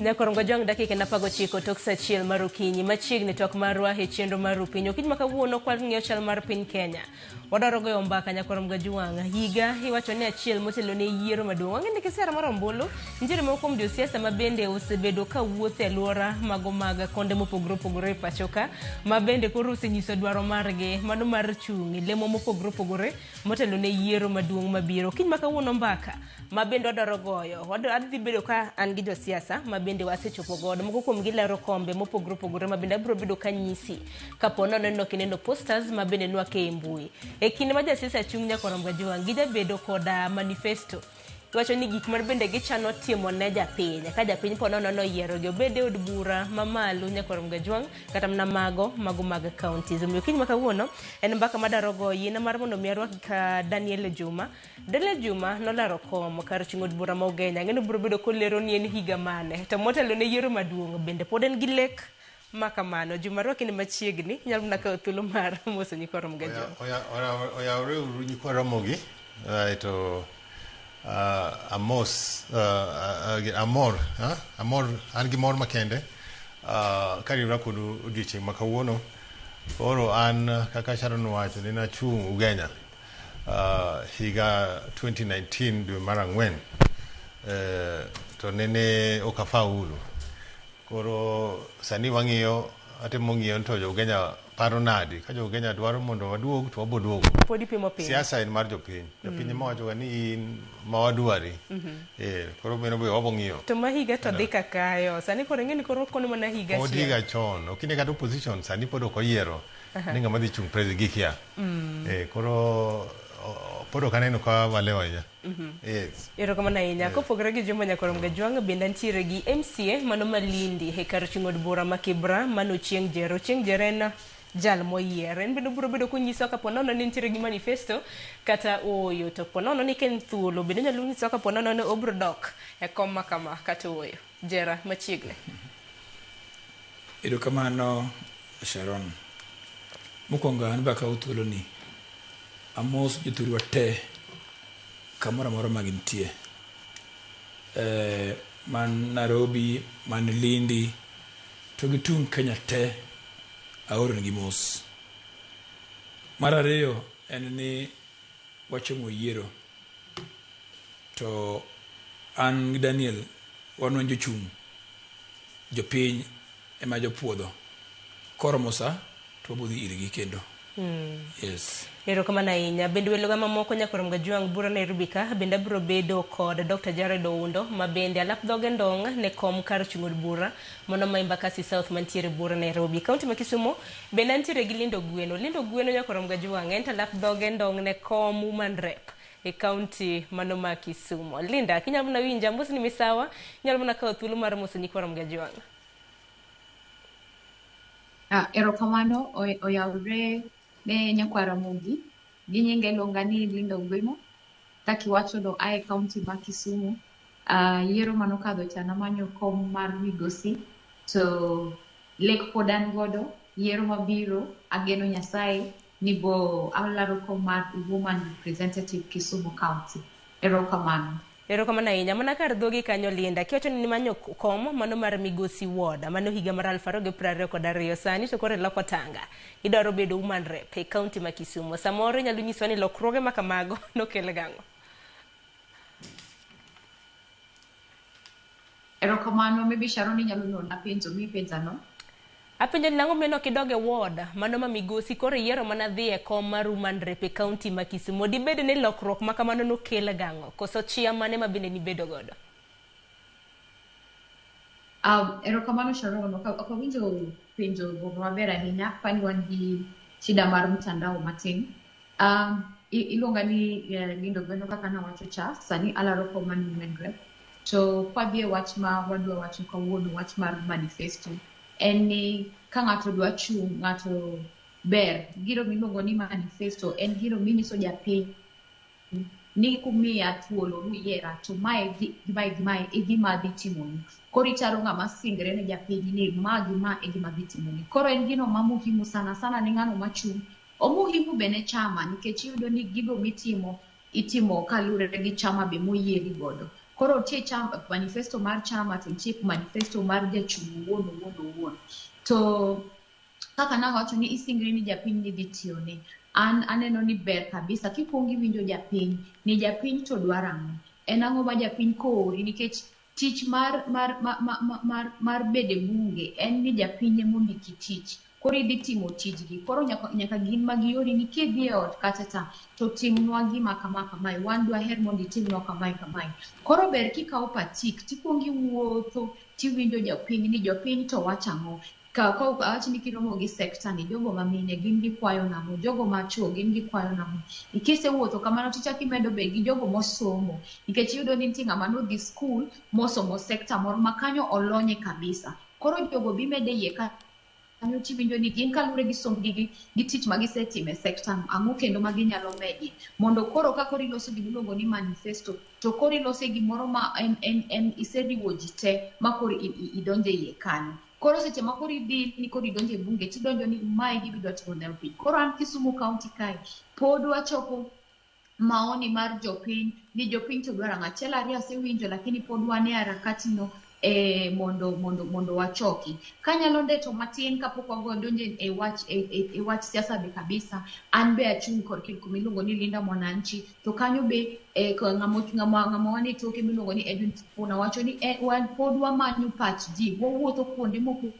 Nyakorongo Jwang' dakika en 19 tok saa achiel mar okinyi machiegni twak marwa e chenro mar Rupiny. Okinyi ma kawuono kwa ng'iyo chal mar piny Kenya. Wadwaro goyo mbaka Nyakorongo Jwang'. Higa iwacho ni achiel motelo ne yiero maduong'. Wang'e ni kisera mar ombulu nitiere moko kuom josiasa ma bende osebedo ka wuotho e alwora mago mag konde mopogore opogore e pacho ka ma bende koro osenyiso dwaro margi mano mar chung' e lemo mopogore opogore motelo ne yiero maduong' mabiro. Okinyi ma kawuono mbaka ma bende wadwaro goyo. Adhi bedo ka an gi josiasa ma bende wasechopo godo. Moko kuom gi lero kombe mopogore opogore ma bende abiro bedo ka nyisi kapo nono ni ok ineno posters ma bende nwake e mbui. E kinde ma jasiasa chung' nyaka orom ga gijabedo koda manifesto. Iwacho ni gik mar bende gichano timo ne japiny. Ka japiny po nono noyiero gi obed e od bura mamalo nyaka orom ga Jwang' kata mana mago mag counties. Omiyo kiny ma kawuono en mbaka madwaro goyo yiena mar mondo mi arwak ka Daniel Juma. Daniel Juma nolaro kom kar chung' od bura ma Ugenya. Ang'e ni obiro bedo kolero ni en higa mane. To motelo ne yiero maduong' bende pod en gi lek ma kamano. Juma rwaki ni machiegni. Inyalo mana kawo thuolo mar moso nyikwa Ramogi Ajwang'. Oyawre uru nyikwa Ramogi. To amos amor amor an gi mor makende kariwora kodu odiochieng' ma kawuono. Koro an kaka Sharon owacho ni nachung' Ugenya higa 2019 dwe mar ang'wen to nene ok afaulu. Koro sani wang'iyo atemo ng'iyo ni to jo Ugenya paro nadi. Ka jo Ugenya dwaro mondo waduog to wabo duogo. Pod ipimo piny. Siasa en mar jopiny. Jopiny ema wacho ga ni in ma wadwari. Koro mano be wabo ng'iyo. To ma higa to dhi kakayo. Sani koro ing'e ni koro kono mana higa Pod achiel. higa chon. Ok ine kata opposition sani pod ok oyiero ni ng'ama dhi chung' president gikia. Koro pod ok aneno ka walewo ahinya. Yes. Erokamano ahinya. Kopogore gi Juma Nyakorom Gajwang' bende antiere gi MCA mano Malindi e kar chung' od bura ma Kibra mano Ochieng' Jere. Ochieng' Jere en jal moyier. En bende obiro bedo konyisowa kapo nono ni nitiere gi manifesto kata ooyo. To po nono ni ka en thuolo bende onyalo nyisowa kapo nono ni obiro dok e kom ma kama kata ooyo. Jera machiegni. Erokamano Sharon. Mokwongo an be akawo thuoloni amos jothurwa te kamoro amora ma gintie. Man Nairobi, man Lindi, to gi tung' Kenya te aoro negi mos. Mar ariyo en ni wachomo yiero to an gi Daniel wan wan jochung' jopiny ema jopuodho. Koromo sa to wabiro dhi irgi kendo. Yes. Erokamano ahinya. Bende weloga mamoko Nyakorom Gajwang' bura Nairobi ka bende abiro bedo kod Dr. Jared Oundo ma bende alap dhoge ndong' ne kom kar chung' od bura mano ma Embakasi South mantiere bura Nairobi. Kaunti ma Kisumu bende antiere gi Lindo Gweno. Lindo Gweno Nyakorom Gajwang' en to alap dhoge ndong' ne kom woman rep e kaunti mano ma Kisumu. Linda, kinyalo mana winja, mosni misawa, inyalo mana kawo thuolo mar moso nyikwa Ramogi Ajwang'. Erokamano oyawre ne nyakwar Ramogi. Gi nyinga iluonga ni Linda Ogweno. Kaka iwacho no ae kaunti ma Kisumu. Yiero manokadho cha namanyo kom mar migosi to lek pod an godo. Yiero mabiro ageno Nyasaye ni bo alaro kom mar woman representative Kisumu County. Erokamano. Erokamano ahinya. Mana kar dhogi kanyo Linda, kiwacho ni nimanyo kom mano mar Migosi Ward, mano higa mar 2022, sani to koro iloko tanga. Idwaro bedo woman rep e kaunti ma Kisumu. Samoro inyalo nyiswa ni lokruoge ma kamago nokel gang'o? Erokamano, maybe Sharon inyalo nona penjo mipenjano. Apenjo ni nang'o miyo ok idog e ward mano ma Migosi koro iyiero mana dhi e kom mar woman rep e kaunti ma Kisumu. Dibed ni lokruok ma kamano nokel gang'o? Koso chia mane ma bende nibedo godo? Erokamano Sharon, ok awinjo penjo go maber ahinya, pani wan gi shida mar mtandao matin. Iluonga ni Lindo Gweno kaka nawacho cha, sani alaro kom mar women rep. To kwadhi e wach ma wadwa wacho kawuono, wach mar manifesto, en ni ka ng'ato dwa chung', ng'ato ber, gino miluongo ni manifesto en gino minyiso japiny ni kumiya thuolo nuyiera to mae gi mae gi mae e gima adhi timonu. Koro ichalo ng'ama singre ne japiny ni ma gi ma e gima adhi timoni. Koro en gino ma muhimu sana sana ne ng'ano machung'. Omuhimu be ne chama nikech iyudo ni gigo mitimo itimo kaluwore gi chama be moyieri godo. Koro nitie chama, manifesto mar chama to nitie manifesto mar jachung' owuon owuon owuon. To kaka nawacho ni isingri ni japiny ni dhi tiyone. An aneno ni ber kabisa kikuongo iwinjo japiny ni japiny to dwaro ang'o. En ang'o ma japiny koori nikech tich mar bedo e bunge en ni japiny ema ondiki tich. Koro idhi timo tijgi. Koro nyaka gin ma giori ni kidhi e ot kacha cha to timnwa gima kama kamae. Wan dwaher mondo itimnwa kamae kamae. Koro ber kikawo patik tikuongo iwuotho tiwinjo jopiny ni jopiny to wacho ang'o. Ka awach ni kiromo gi sekta ni jogo ma mine gin gikwayo nang'o, jogo ma chuo gin gikwayo nang'o. Kisewuotho kamano tichako imedo be gi jogo mosomo nikech iyudo ni nitie ng'ama nodhi skul mosomo sekta moro ma kanyo olonye kabisa. Koro jogo bimedo e iye kanyo tiwinjo ni gin kaluwore gi sombgi gi tich ma gisetimo e sekta no, ang'o kendo ma ginyalo medie. Mondo koro ka koro iloso gimiluongo ni manifesto, to koro ilose gimoro ma en iseriwo ji te ma koro idonjo e iye kanyo. Koro seche ma koro idhi ni koro idonjo e bunge tidonjo ni mae e gima idwa timo ne piny. Koro an Kisumu County kae pod wachoko maoni mar jopiny ni jopiny to dwaro ang'o. Achiel ariyo asewinjo lakini pod wan e harakati no mondo wachoki. Kanyalo ndeto matin kapok wadonjo e wach siasa be kabisa, an be achung' korki kuma iluongo ni Linda Mwananchi to kanyo be ng'ama wan e toke miluongo ni Edwin Sifuna wacho ni wan pod wamanyo pach ji, wawuotho kuonde mopogore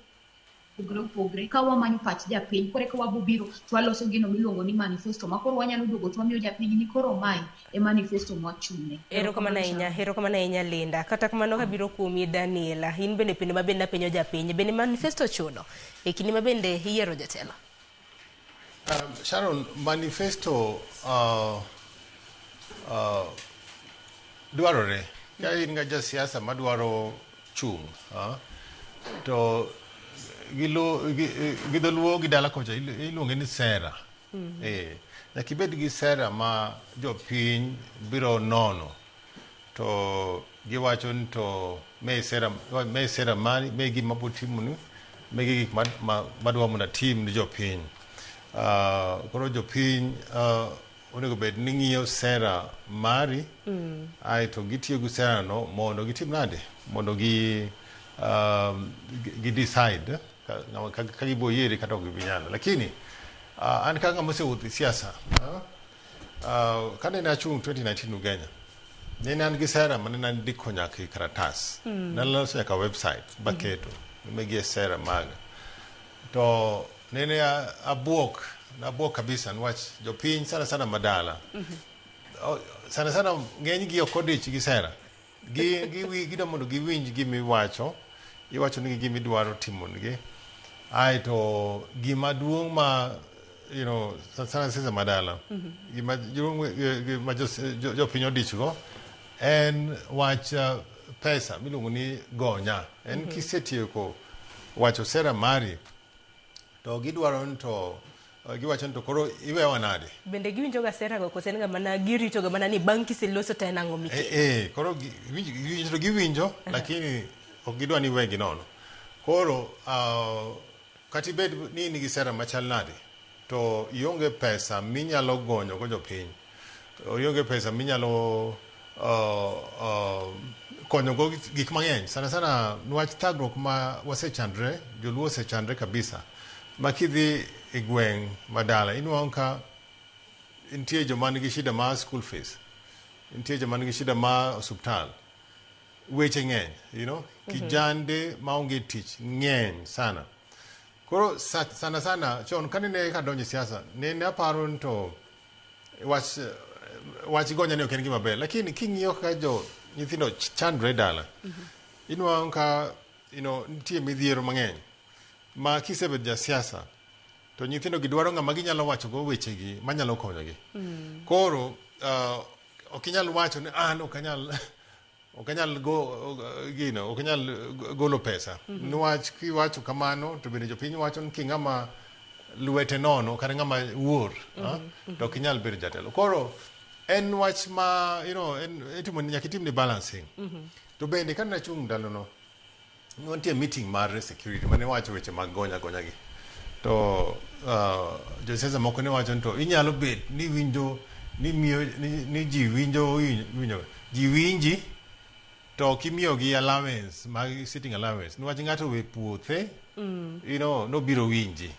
opogore ka wamanyo pach japiny koro eka wabobiro to waloso gino miluongo ni manifesto ma koro wanyalo duogo to wamiyo japiny ni koro mae e manifesto mwachung'ne. Erokamano ahinya, erokamano ahinya Linda. Kata kamano kabiro kuomi Daniela, in bende penjo ma bende apenjo japiny, bende manifesto chuno e kinde ma bende iyiero jatelo? Sharon, manifesto dwarore. Ka in ga jasiasa madwaro chung', to gi dholuo gi dala kocha iluonge ni sera. Nyaka ibed gi sera ma jopiny biro nono to giwacho ni to me sera, me sera mari, me gima biro timoni, magi gik madwa mondo atim ni jopiny. Koro jopiny onego bed ni ng'iyo sera mari aeto gitiyo gi sera no mondo gitim nade, mondo gi decide ka gibo yieri kata ok gibinyalo. Lakini an ka ng'ama osewuotho e siasa, kane achung' 2019 Ugenya, nene an gi sera mane nandiko nyaka e karatas. Naloso nyaka website baketo magi e sera maga. To nene abuok, nabuok kabisa niwach jopiny sana sana madala. Sana sana ng'eny gi ok odich gi sera. Gidwa mondo giwinj gimiwacho, iwacho nigi gimidwaro timonegi. Aeto gima duong' ma sana siasa madala, gima duong' gima jopiny odich go en wach pesa miluongo ni gonya. En kisetieko wacho sera mari to gidwaro ni to giwacho ni to koro iwewa nade? Bende giwinjo ga sera go koso en ga mana girito ga mana ni bang' kiseloso to en ang'o mikelo? Koro giwinjo to giwinjo, lakini ok gidwa ni iwegi nono. Koro kata ibed ni in gi sera machal nade, to ionge pesa minyalo gonyo go jopiny. Ionge pesa minyalo konyo go gik mang'eny. Sana sana niwach thagruok ma wasechandre, joluo osechandre kabisa. Ma kidhi e gweng' madala, inuang'o ka nitie joma nigi shida mar school fees, nitie joma nigi shida mar osuptal. Weche ng'eny, kijande maonge tich ng'eny sana. Koro sana sana chon kane kadonjo e siasa, nene aparo ni to wach gonya ni ok en gima ber. Lakini king'iyo kaka jo nyithindo chandre dala, inuang'o ka nitie midhiero mang'eny. Ma kisebedo jasiasa, to nyithindo gi dwaro ng'ama ginyalo wacho go wechegi manyalo konyogi. Koro ok inyal wacho ni an ok anyal go gino, ok anyal golo pesa. Niwach kiwacho kamano to bende jopiny wacho ni king'ama lwete nono kata ng'ama wuor, to ok inyal bedo jatelo. Koro en wach ma en itimo nyaka itim ni balancing. To bende kane achung' ndalono, ne wantie meeting mar security mane wacho weche mag gonya gonya gi. To josiasa moko ne wacho ni to inyalo bet ni winjo ni miyo ni ji winjo winjo ji winji. To ok imiyogi allowance mag sitting allowance niwach ng'ato owe puothe nobiro winji.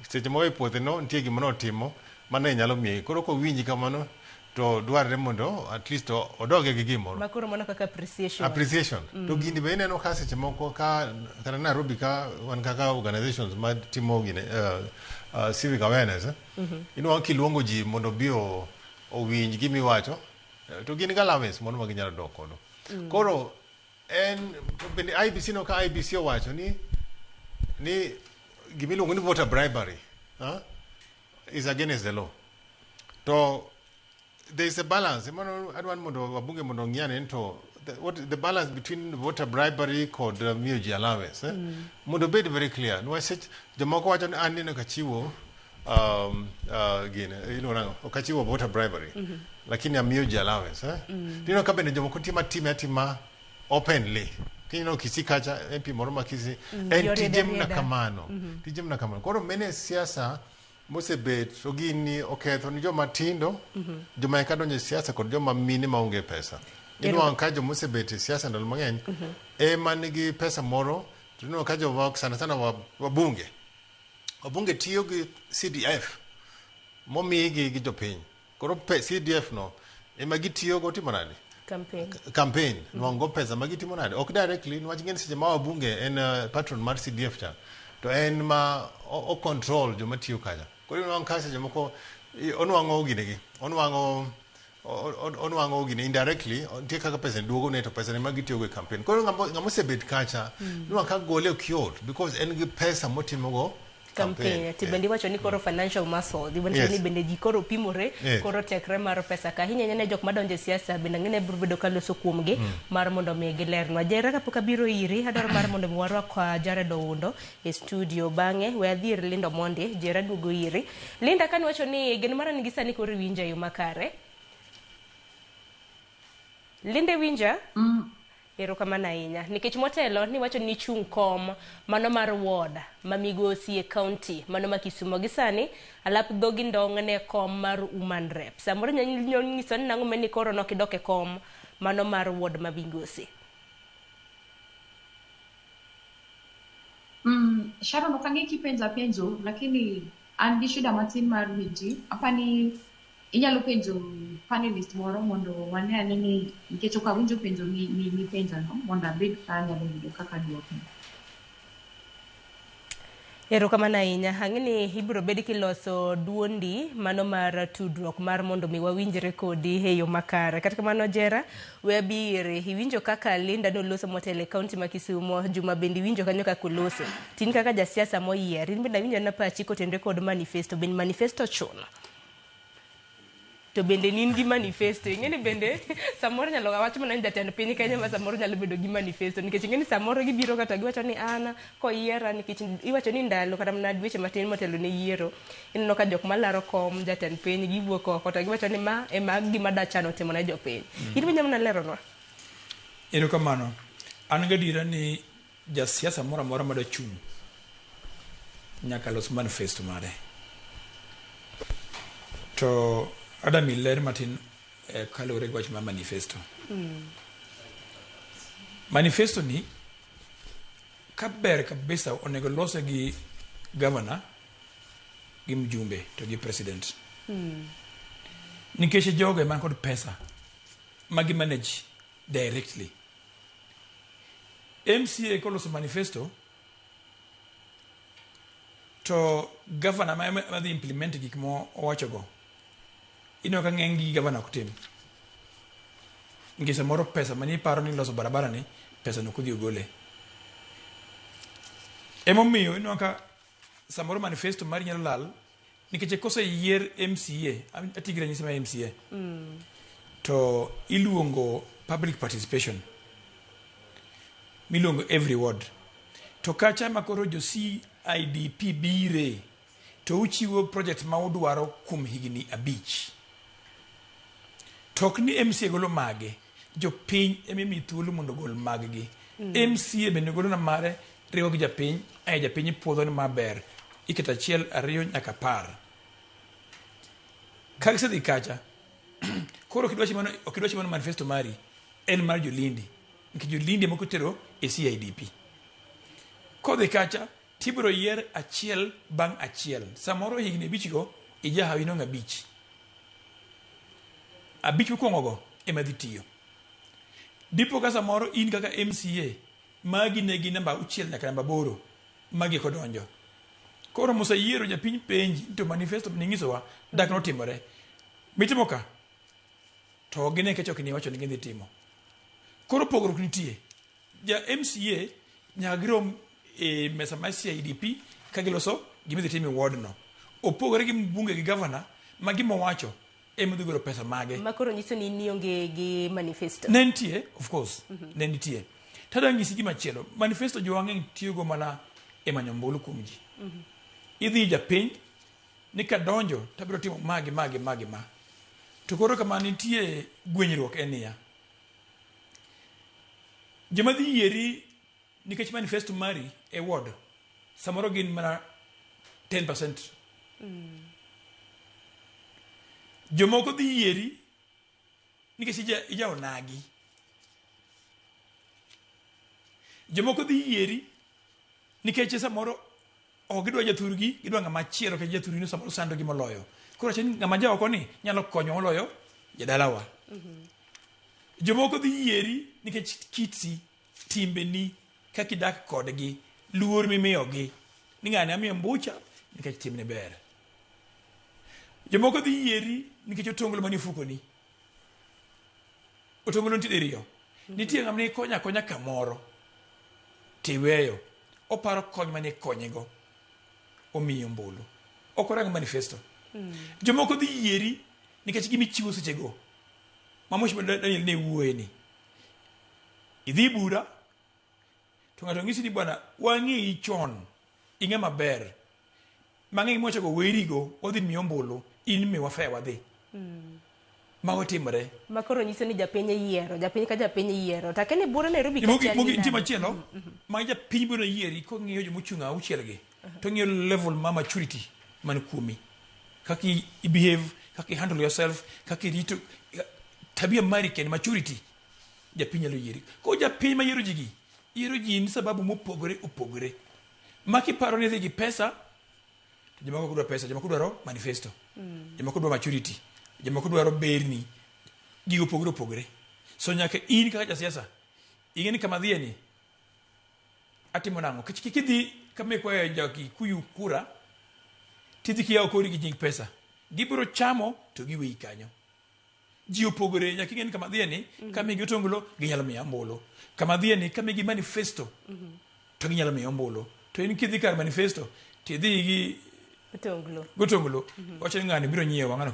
Seche mowe puothe no nitie gima notimo mano nyalo miye. Koro kowinji kamano to dwarre mondo at least odoge gi gimoro. Ma koro mano kaka appreciation. Appreciation. To gini be ineno ka seche moko ka kata Nairobi ka wan kaka organizations ma timo gine civic awareness inwang'o kiluongo ji mondo obi owinj gimiwacho to gin gi allowance moro ma ginyalo dok godo. Koro en to bende IEBC no ka IEBC owacho ni gimiluongo ni voter bribery is against the law. To there is a balance. Mano adwa ni mondo wabunge mondo ong'i ane to what the balance between voter bribery kod miyo ji allowance mondo obed very clear. Niwach jomoko wacho ni an neno kachiwo gine iluongo nang'o ok achiwo voter bribery lakini amiyo ji allowance. Tineno ka bende jomoko timo atime atima openly. Kineno Kisii kacha MP moro ma Kisii en yore tije mna rieda. Kamano. Tije mna kamano. Koro mene siasa mosebet to gini oketho ni joma tindo, joma eka donjo e siasa kod joma mine maonge pesa. Inwang'o ka joma osebet e siasa ndalo mang'eny ema nigi pesa moro to inwang'o ka joma sana sana wabunge wabunge tiyo gi CDF momigi gi jopiny. Koro CDF no ema gitiyogo timo nade? Campaign. Campaign nwang'o pesa ma gitimo nade ok directly niwach ing'e ni seche ma wabunge en patron mar CDF cha to en ma o control joma tiyo kacha koro inwang'o ka seche moko onwang'o ginegi onwang'o onwang'o gine indirectly nitie kaka pesa ni duogo ne to pesa ni ma gitiyogo e campaign koro ng'ama osebet kacha inwang'o ka gole ok yot because en gi pesa motimogo campaign. To bende iwacho ni koro financial muscle iwacho ni bende ji koro pimore koro tekre mar pesa ka ahinya ahinya ne jok madonjo e siasa bende ang'e ni biro bedo ka loso kuomgi mar mondo mi gilernwa. Jera kapok abiro iri adwaro mar mondo mi warwak Jared Oundo e studio bang'e we adhi ir Linda Omondi. Jera duogo iri. Linda kaniwacho ni geno mara ni gi sani koro iwinja e yo makare. Linda iwinja? Erokamano ahinya. Nikech motelo niwacho ni ichung' kom mano mar ward ma Migosi e county mano ma Kisumo gi sani alap dhogi ndong' ne kom mar woman rep. Samoro inyalo nyiso ni nang'o meni koro nok idok e kom mano mar ward ma Migosi. Sharon ok ang'e kipenja penjo lakini an gi shida matin mar winji. Apani inyalo penjo panelist moro mondo wane ane ni nikech ok awinjo penjo mipenja no mondo abed ka anyalo yudo kaka duoke. Erokamano ahinya. Ang'e ni ibiro bed kiloso duondi mano mar tudruok mar mondo mi wawinjre kodi e yo makare. Kata kamano Jera, we abi iri. Iwinjo kaka Linda noloso motelo e kaunti ma Kisumo, Juma bende iwinjo kanyo kaka oloso. Tin kaka jasiasa moyier, in bende awinjo na pachi kotenore kod manifesto. Bende manifesto chuno? To bende in gi manifesto. Ing'e ni bende samoro nyalo wach mana ni jatend piny Kenya ma samoro nyalo bedo gi manifesto nikech ing'e ni samoro gibiro kata giwacho ni an koyiera nikech iwacho ni ndalo kata mana dweche matin motelo ne yiero ineno ka jok malaro kom jatend piny giwuok oko to giwacho ni ma ema gima dachano timo ne jopiny. In be inyalo mana leronwa? Erokamano. An gadiera ni jasiasa moro amora madwa chung' nyaka los manifesto mare. To adwa miyi ler matin kaluwore gi wach mar manifesto. Manifesto ni ka ber kabisa onego lose gi governor gi mjumbe to gi president. Nikech jogo ema kod pesa ma gi manage directly. MCA koloso manifesto to governor ma dhi implement gik mo owachogo ineno ka ng'eny gi governor ok tim. Nikech samoro pesa mane iparo ni loso barabara ni pesa no ok odhi ogole. Emomiyo ineno ka samoro manifesto mari nyalo lal nikech koseyier MCA, ati gi ranyisi mar MCA, to iluongo public participation miluongo every ward. To kacha ema koro jo CIDP bire to uchiwo project ma udwaro kuom higni 5. To ok ni MCA golo mage, jopiny ema imi thuolo mondo ogol mag-gi. MCA bende golo na mare riwo gi japiny, ae japiny puodho ni maber. Iketo 1, 2 nyaka 10. Ka gisedhi kacha, koro ok idwa chiemo manifesto mari, en mar jolindi. Nikech jo-Lindi ema okotero e CIDP. Kodhi kacha, tibiro yier achiel bang' achiel. Samoro higni 5 go, ijahawi inwang'o 5. 5 mokwongo go ema dhi tiyo. Dipo ka samoro in kaka MCA, magi ne gin namba 6 nyaka namba 8, magi eko donjo. Koro moseyiero japiny penji to manifesto ninyisowa dak notimore. Mitimo ka, to ok gine nikech ok niwacho ni gidhi timo. Koro pogruok nitie. Ja MCA nyaka girom e mesa mar CIDP ka giloso gima idhi tim e ward no. Opogore gi mbunge gi governor ma gima owacho ema dhi golo pesa mage. Ma koro nyiso ni in ionge gi manifesto. Ne nitie, of course, ne nitie. Tadwa nyisi gima chielo. Manifesto jowa ng'eny tiyogo mana e manyo ombulu kuom ji. Idhi japiny ni kadonjo tabiro timo ma gi ma gi ma gi ma. To koro kama nitie gwenyruok en niya. Joma dhi yieri nikech manifesto mari e ward samoro gin mana 10%. Jomoko dhi yieri nikech ija onagi. Jomoko dhi yieri nikech samoro ok gidwa jathurgi, gidwa ng'ama chielo nikech jathurgi no samoro sandogi moloyo. Koro wacho ni ng'ama jaoko ni nyalo konyo moloyo jadalawa. Jomoko dhi yieri nikech kiti, timbeni, kaka idak kodgi, luor mimiyogi. Ni ng'ani amiyo mbucha nikech timne ber. Jomoko dhi yieri nikech otonglo manie ofukoni. Otonglo nitie diriyo. Nitie ng'ama ne ikonyo akonya kamoro tiweyo. Oparo kony mane ikonyego. Omiyi ombulu. Ok orang manifesto. Jomoko dhi yieri nikech gima ichiwo sechego. Ma Mheshimiwa Daniel ne wuoye ni. Idhi bura to ng'ato ng'isi ni bwana wang'eyi chon ing'e maber mang'e gimowachogo werigo wadhi miyi ombulu in miwa fare wadhi. Mago timore. Ma koro nyiso ni japiny yiero, japiny ka japiny yiero. To akia ni bura Nairobi ka Mogik chal mogik gi nitie nade? machielo ma japiny biro yieri kong'iyo jomochung' auchiel gi to ng'iyo level ma maturity man kuomi. Kaka i behave, kaka i handle yourself, kaka irito tabia mari kend maturity japiny nyalo yieri. Koro japiny ma yiero ji gi yiero ji ni sababu mopogore opogore. Ma kiparo ni idhi gi pesa to jomoko ok dwar pesa, jomoko dwaro manifesto, jomoko dwaro maturity, jomoko dwaro berni. Gigo opogore opogore. So nyaka in kaka jasiasa ing'e ni kama adhiye ni atimo nang'o. Kik kik idhi kama ikwayo ja Kikuyu kura tidhi kiyawo kori gi nying pesa. Gibiro chamo to giweyi kanyo. Ji opogore nyaka ing'e ni kama adhiye ni kamigi otonglo ginyalo miya ombulu. Kama adhiye ni kamigi manifesto to ginyalo miya ombulu. To in kidhi kar manifesto tidhi gi Otonglo. gotonglo wacho ni ng'ani biro nyiewa ng'ani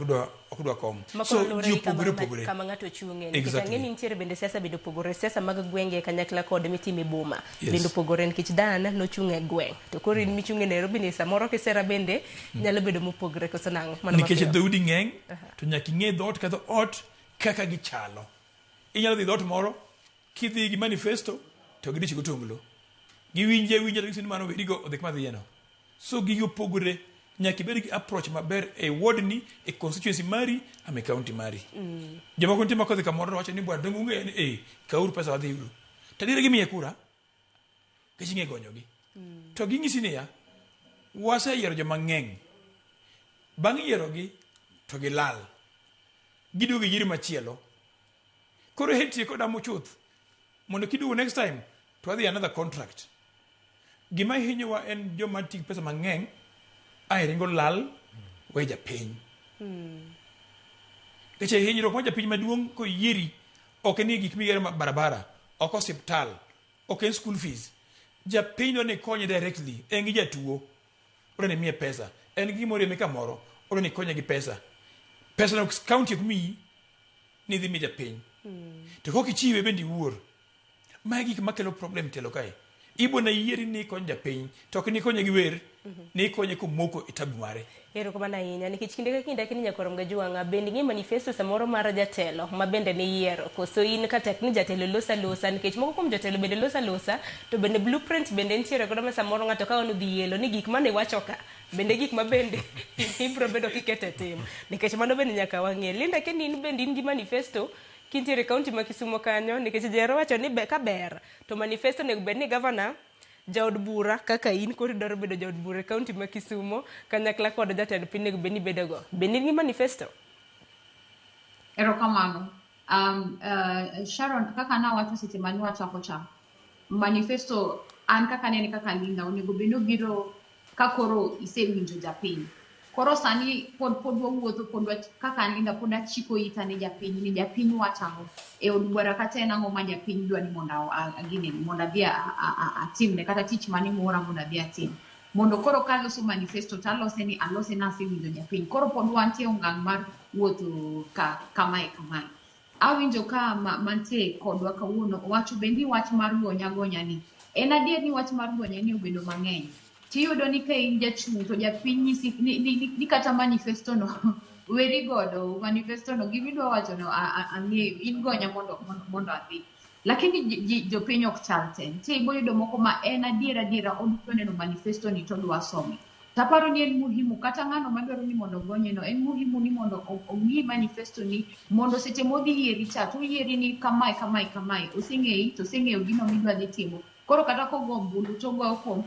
ok dwa kom. Ma So koro luwore ji gi kama, opogore opogore. kama ng'ato ochung'e. Nikech Exactly. ang'e ni nitiere bende siasa bende opogore. Siasa mag gwenge kanyakla kod mitime boma Yes. bende opogore nikech Dan nochung' e gweng'. To koro in michung' e Nairobi ni samoro kisera bende nyalo bedo mopogore koso nang'o? Mano Nikech mapiyo. dhoudi ng'eny to nyaka ing'e dhoot ka dhoot kaka gichalo. Inyalo dhi dhoot moro kidhi gi manifesto to gidich gotonglo. Giwinje awinja to ginyisi ni mano werigo odhi kama dhiye no. So gigi opogore nyaka ibed gi approach maber e ward ni, e constituency mari ama e county mari. Jomoko nitie ma kodhi kamoro to wacho ni bwana donge ung'eyo ni eh kawuru pesa wadhi uru. To adiera gimiye kura nikech ing'e gonyogi. To ging'isi niya, waseyiero joma ng'eny. Bang' yierogi to gilal. Giduogo yieri machielo. Koro he tieko damo chuth mondo kiduogo next time to wadhi another contract. Gima hinyowa en joma tiyo gi pesa mang'eny ae ringo lal we japiny. Nikech hinyruok mar japiny maduong' koyieri ok en ni gik migero barabara, ok osiptal, ok en school fees. Japiny dwaro ni ikonye directly, en gi jatuo, odwa ni imiye pesa, en gi gima oreme kamoro, odwa ni ikonye gi pesa. Pesa no county ok miyi ni idhi mi japiny. To kok ichiwe bende iwuor. Mae gik makelo problem telo kae. Ibo na yieri ni ikony japiny, to ok ni ikonye gi wer, ni ikonye komoko e tabu mare. Erokamano ahinya nikech kinde ka kinde akini nyakwar Mgajwang'a bende ing'e manifesto samoro mar jatelo ma bende niyiero koso in ka tek ni jatelo losa losa nikech moko kuom jotelo bende losa losa to bende blueprint bende nitiere godo ma samoro ng'ato ka odhi elo ni gik mane iwacho ka bende gik ma bende ibiro bedo kiketo e tim nikech mano bende nyaka wang'e. Linda kendo in bende in gi manifesto Kintiere e kaunti ma Kisumo kanyo nikech jero wacho ni be, ka ber to manifesto onego bed ni gavana jaod bura kaka in koro idwaro bedo jaod bura e kaunti ma Kisumo kanyakla kod jatend piny onego bed ni ibedogo. Be in gi manifesto? Erokamano. Sharon, kaka nawacho seche mane wachako cha, manifesto an kaka nene kaka Linda onego bed ni obiro ka koro isewinjo japiny. Koro sani pod pod wawuotho pod kaka an Linda pod achiko ita ne japiny ni japiny wacho ang'o e od bura kata en ang'o ma japiny dwa ni mondo aginene mondo adhi atimne kata tich mane moora mondo adhi atim. Mondo koro kaloso manifesto to alose ni alose nasewinjo japiny. Koro pod wantie ongang' mar wuotho ka kamae kamae. Awinjo ka mantie kodwa kawuono owacho bende ni wach mar gonya gonya ni. En adier ni wach mar gonya ni obedo mang'eny. Tiyudo ni ka in jachung' to japiny nyisi ni, ni, ni, ni kata manifesto no weri godo manifesto no gimidwa wacho no ang'eyo in gonya mondo mondo, mondo adhi. Lakini jopiny ok chal te. Nitie iboyudo moko ma en adier adiera odwa neno manifesto ni to odwa some. Taparo ni en muhimu kata ng'ano madwaro ni mondo ogonye no en muhimu ni mondo ong'i manifesto ni mondo seche modhi yieri cha to oyieri ni kamae kamae kamae oseng'eyi to oseng'eyo gino midwa dhi timo. Koro kata kogo ombulu to ogoyo kuom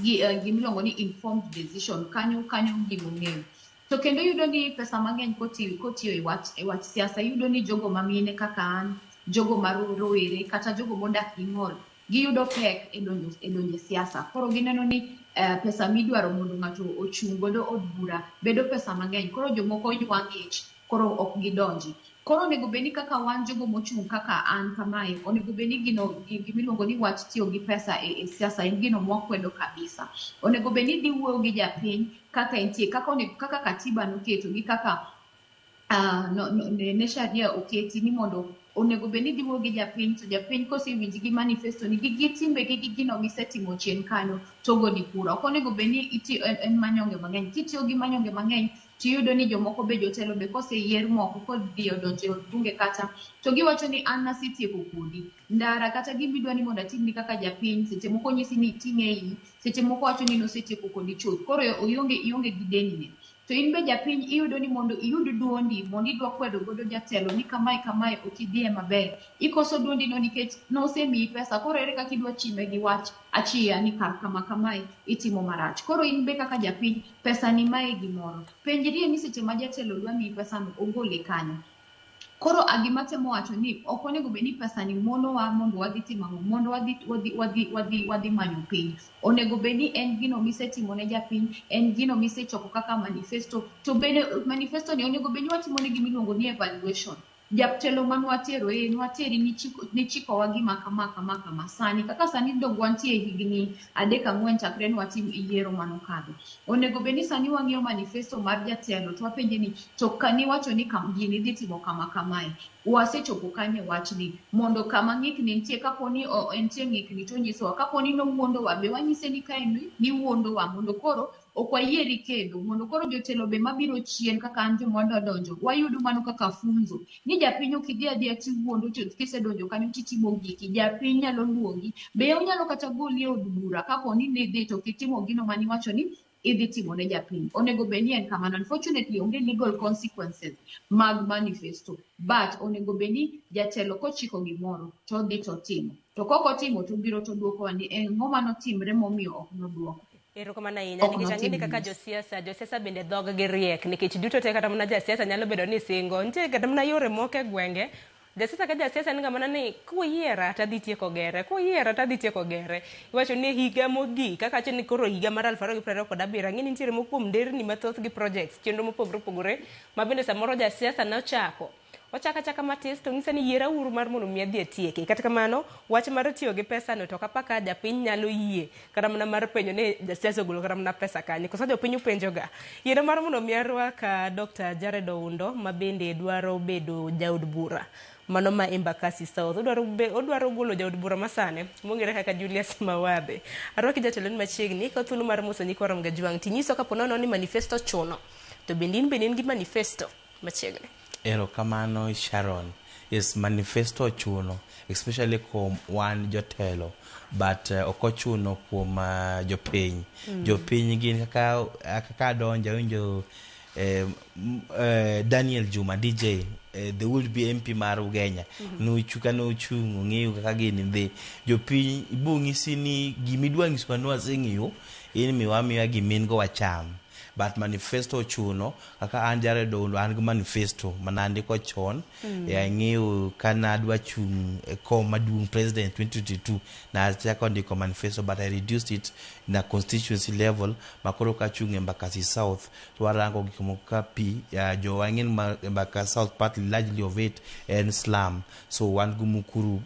gi, gimiluongo ni informed decision kanyo kanyo gimong'eyo. To kendo iyudo ni pesa mang'eny kotiyo kotiyo e wach e wach siasa iyudo ni jogo mamine kaka an, jogo ma rowere kata jogo modak gi ng'ol giyudo pek e donjo e donjo e siasa. Koro gineno ni pesa midwaro mondo ng'ato ochung' godo od bura bedo pesa mang'eny. Koro jomoko ywa ng'ich koro ok gidonji. Koro onego bed ni kaka wan jogo mochung' kaka an kamae, onego bed ni gino gimiluongo ni wach tiyo gi pesa e, e siasa en gino mwakwedo kabisa. Onego bed ni idhi wuoyo gi japiny kaka entie, kaka onego, kaka katiba noketo gi kaka no, no, ne, ne sharia oketi ni mondo onego bed ni idhi wuoyo gi japiny to japiny kosewinji gi manifesto ni gi gi timbegi gi gino misetimo chien kanyo to ogoni kura. Ok onego bed ni itiyo en, en manyonge mang'eny. Kitiyo gi manyonge mang'eny tiyudo ni jomoko be jotelo be koseyier moko kodhi odonjo e od bunge kata to giwacho ni an nasetieko kodi. Ndara kata gimidwa ni mondo atimni kaka japiny seche moko nyisi ni iting' e iyi, seche moko wacho ni nosetieko kodi chuth. Koro ionge ionge gi deni ne. To in be japiny iyudo ni mondo iyud duondi mondo idwa kwedo godo jatelo ni kamae kamae ok idhiye maber. Ikoso duondi no nikech nosemiyi pesa koro ere kaka idwa chime gi wach achiya ni kar kama kamae itimo marach. Koro in be kaka japiny pesa ni mae gimoro. Penjrie ni seche ma jatelo dwa miyi pesa no ogole kanye. Koro a gima temo wacho ni ok onego bed ni pesa ni monowa mondo wadhi timo ang'o mondo wadhi wadhi wadhi wadhi wadhi manyo piny. Onego bed ni en gino misetimo ne japiny, en gino misechoko kaka manifesto to bende manifesto ni onego bed ni watimo ne gimiluongo ni evaluation. Jatelo manwatero e nwateri nichikowa gima kama kama kama sani kaka sani dong wantie higni adek ang'wen chakre nwatim yiero manokadho. Onego bed ni sani wang'iyo manifesto mar jatelo to wapenje ni to kaniwacho ni kam, gini dhi timo kama kamae wasechopo kanye wachni mondo kama ng'ikni nitie kapo ni entie ng'ikni to onyisowa kapo ni nowuondowa be wanyise ni kae ni niwuondowa mondo koro ok wayieri kendo mondo koro jotelo be mabiro chien kaka an joma wadwa donjo wayudo mano kaka funzo ni japiny ok idhi adhiya tiwuondo to kisedonjo kanyo titimo giki japiny nyalo luongi be onyalo kata goli e od bura kapo ni nidhi to ok itimo gino maniwacho ni idhi timo ne japiny onego bed ni en kamano unfortunately onge legal consequences mag manifesto but onego bed ni jatelo kochiko gimoro to odhi to otimo to kok otimo to obiro to oduokowa ni ang'o manotimre momiyo ok noduoko. Erokamano ahinya Ok nikech ang'e ni notim kaka josiasa, josiasa bende dhog gi riek nikech duto te kata mana jasiasa nyalo bedo ni singo. Nitie kata mana yore moko e gwenge. Jasiasa ka jasiasa en ga mana ni kuyiera to adhi tieko gere, kuyiera to adhi tieko gere. Iwacho ni higa mogik kaka awacho ni koro higa mar 2027 ang'e ni nitiere moko kuom nderni mathoth gi projects chenro mopogore opogore ma bende samoro jasiasa nochako. Ochako achaka matis to ng'ise ni yiera uru mar mondo mi adhi atieki. Kata kamano, wach mar tiyo gi pesa no to ok apar ka japiny nyalo yie kata mana mar penjo ni jasiasa ogolo kata mana pesa kanye. Koso jopiny upenjo ga. Yiero mar mondo mi arwak Dr. Jared Oundo ma bende dwaro bedo jaod bura mano ma Embakasi South. Odwaro, odwaro golo jaod bura masani mong'ere kaka Julius Mawadhe. Arwaki jatelo ni machiegni ka thuolo mar moso nyikwa Ramogi Ajwang' tinyiso kapo nono ni manifesto chuno to bende in bende in gi manifesto machiegni. Erokamano Sharon. Yes, manifesto ochuno, especially kuom wan jotelo, but ok ochuno kuom jopiny. Jopiny gin kaka kaka adonjo awinjo Daniel Juma DJ, the would be MP mar Ugenya, nochu ka nochung' ong'eyo kaka gini dhi. Jopiny ibong'isi ni gimidwa nyisowa ni waseng'eyo, in miwa miya gimin go wacham. But manifesto ochuno. Kaka an Jared Oundo, an gi manifesto manandiko chon. Ang'eyo ka nadwa chung' e kom maduong' president 2022, nachako ndiko manifesto, but I reduced it na constituency level. Makoro kachung' Embakasi South to warango gik moko ka pi ya, jo wang'e ni Embakasi South partly, largely of it en slum, so wan gi Mukuru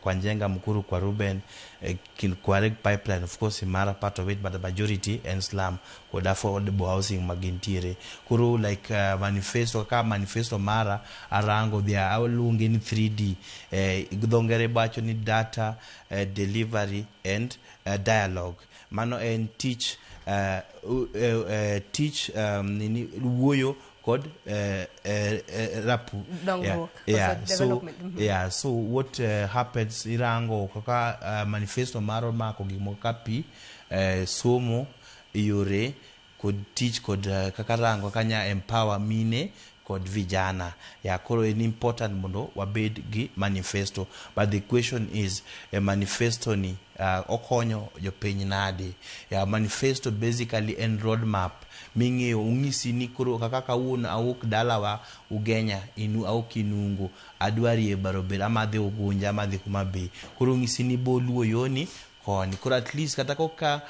kwa Njenga, Mukuru kwa Ruben, kin Kware pipeline, of course Imara part of it, but the majority en slum kod affordable housing magintiere. Koro like manifesto kaka manifesto mara arango dhia aluonge ni 3D, dho ngere wacho ni data, delivery and dialogue. Mano en tich, tich, nini, wuoyo kod rapu. Dongruok, koso so development. Yeah, so what happens, irango kaka manifesto maro mako gik moko ka pi, somo, yore kod tich kod kaka rango kanya empower mine kod vijana. Ya, koro en important mondo wabed gi manifesto, but the question is, manifesto ni okonyo jopiny nade? Ya, manifesto basically en roadmap ming'eyo ong'isi ni koro kaka kawuono awuok dalawa Ugenya inu awuok Inungo adwari e Barobel ama adhi Ugunja ama adhi Homa Bay, koro ong'isi ni boluo yoni koni. Koro at least kata koka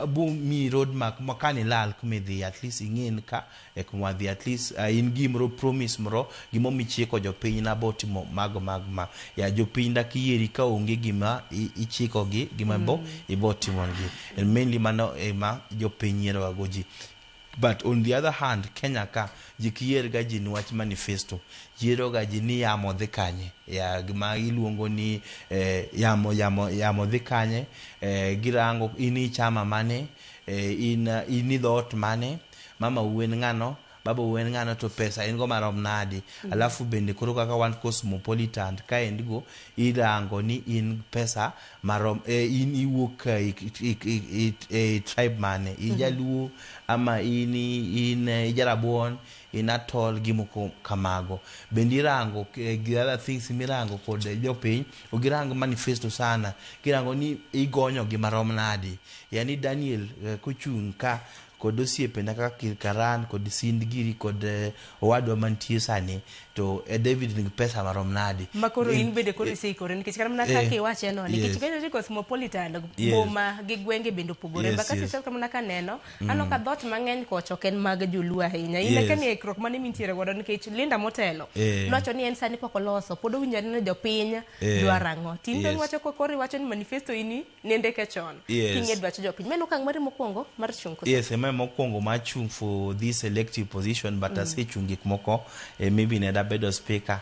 bo mi roadmap ma kanilal kumidhi, at least ing'e ka e kuma wadhi, at least in gimoro promise moro gimomichiko jopiny nabo timo mago mag ma ya jopiny dak yieri ka onge gima ichikogi gima bo ibo timonegi. And mainly mano ema jopiny yieroga go ji. But on the other hand, Kenya ka ji kiyier ga ji niwach manifesto, yiero ga ji ni yamo dhi kanye, ya gima iluongo ni yamo yamo yamo dhi kanye, girango in i chama mane, in i dhoot mane, mama uen ng'ano, baba uen ng'ano, to pesa in go marom nadi. Alafu bende koro kaka wan cosmopolitan kaendi go irango ni in pesa marom, in iwuok e tribe mane, ijaluo ama in ijarabuon, in atol, gimoko kamago. Bende irango the other things mirango kod jopiny ok girang manifesto sana, girango ni igonyo gi marom nadi. Yani Daniel kochung' ka kod osiepena kaka Kirkaran kod Sind giri kod owadwa mantie sani to David nigi pesa marom nadi. Ma koro in bende koro iseikore nikech kata mana kaka iwache no, nikech Kenya ni cosmopolitan, boma gi gwenge bende opogore. Embakasi South mana kaneno aneno ka dhoot mang'eny kocha ok en mag joluo ahinya. In akia ni ikruok mane mintiere godo, nikech Linda motelo nowacho ni en sani pok oloso, pod owinjo anena jopiny dwaro ang'o. To in to iwacho koro iwacho ni manifesto ini nendike chon king'e dwach jopiny. Mano okang' mari mokwongo mar chung' koso? Yes, ema mokwongo mar chung' for this elective position, but asechung' gik moko, maybe ne dabedo speaker,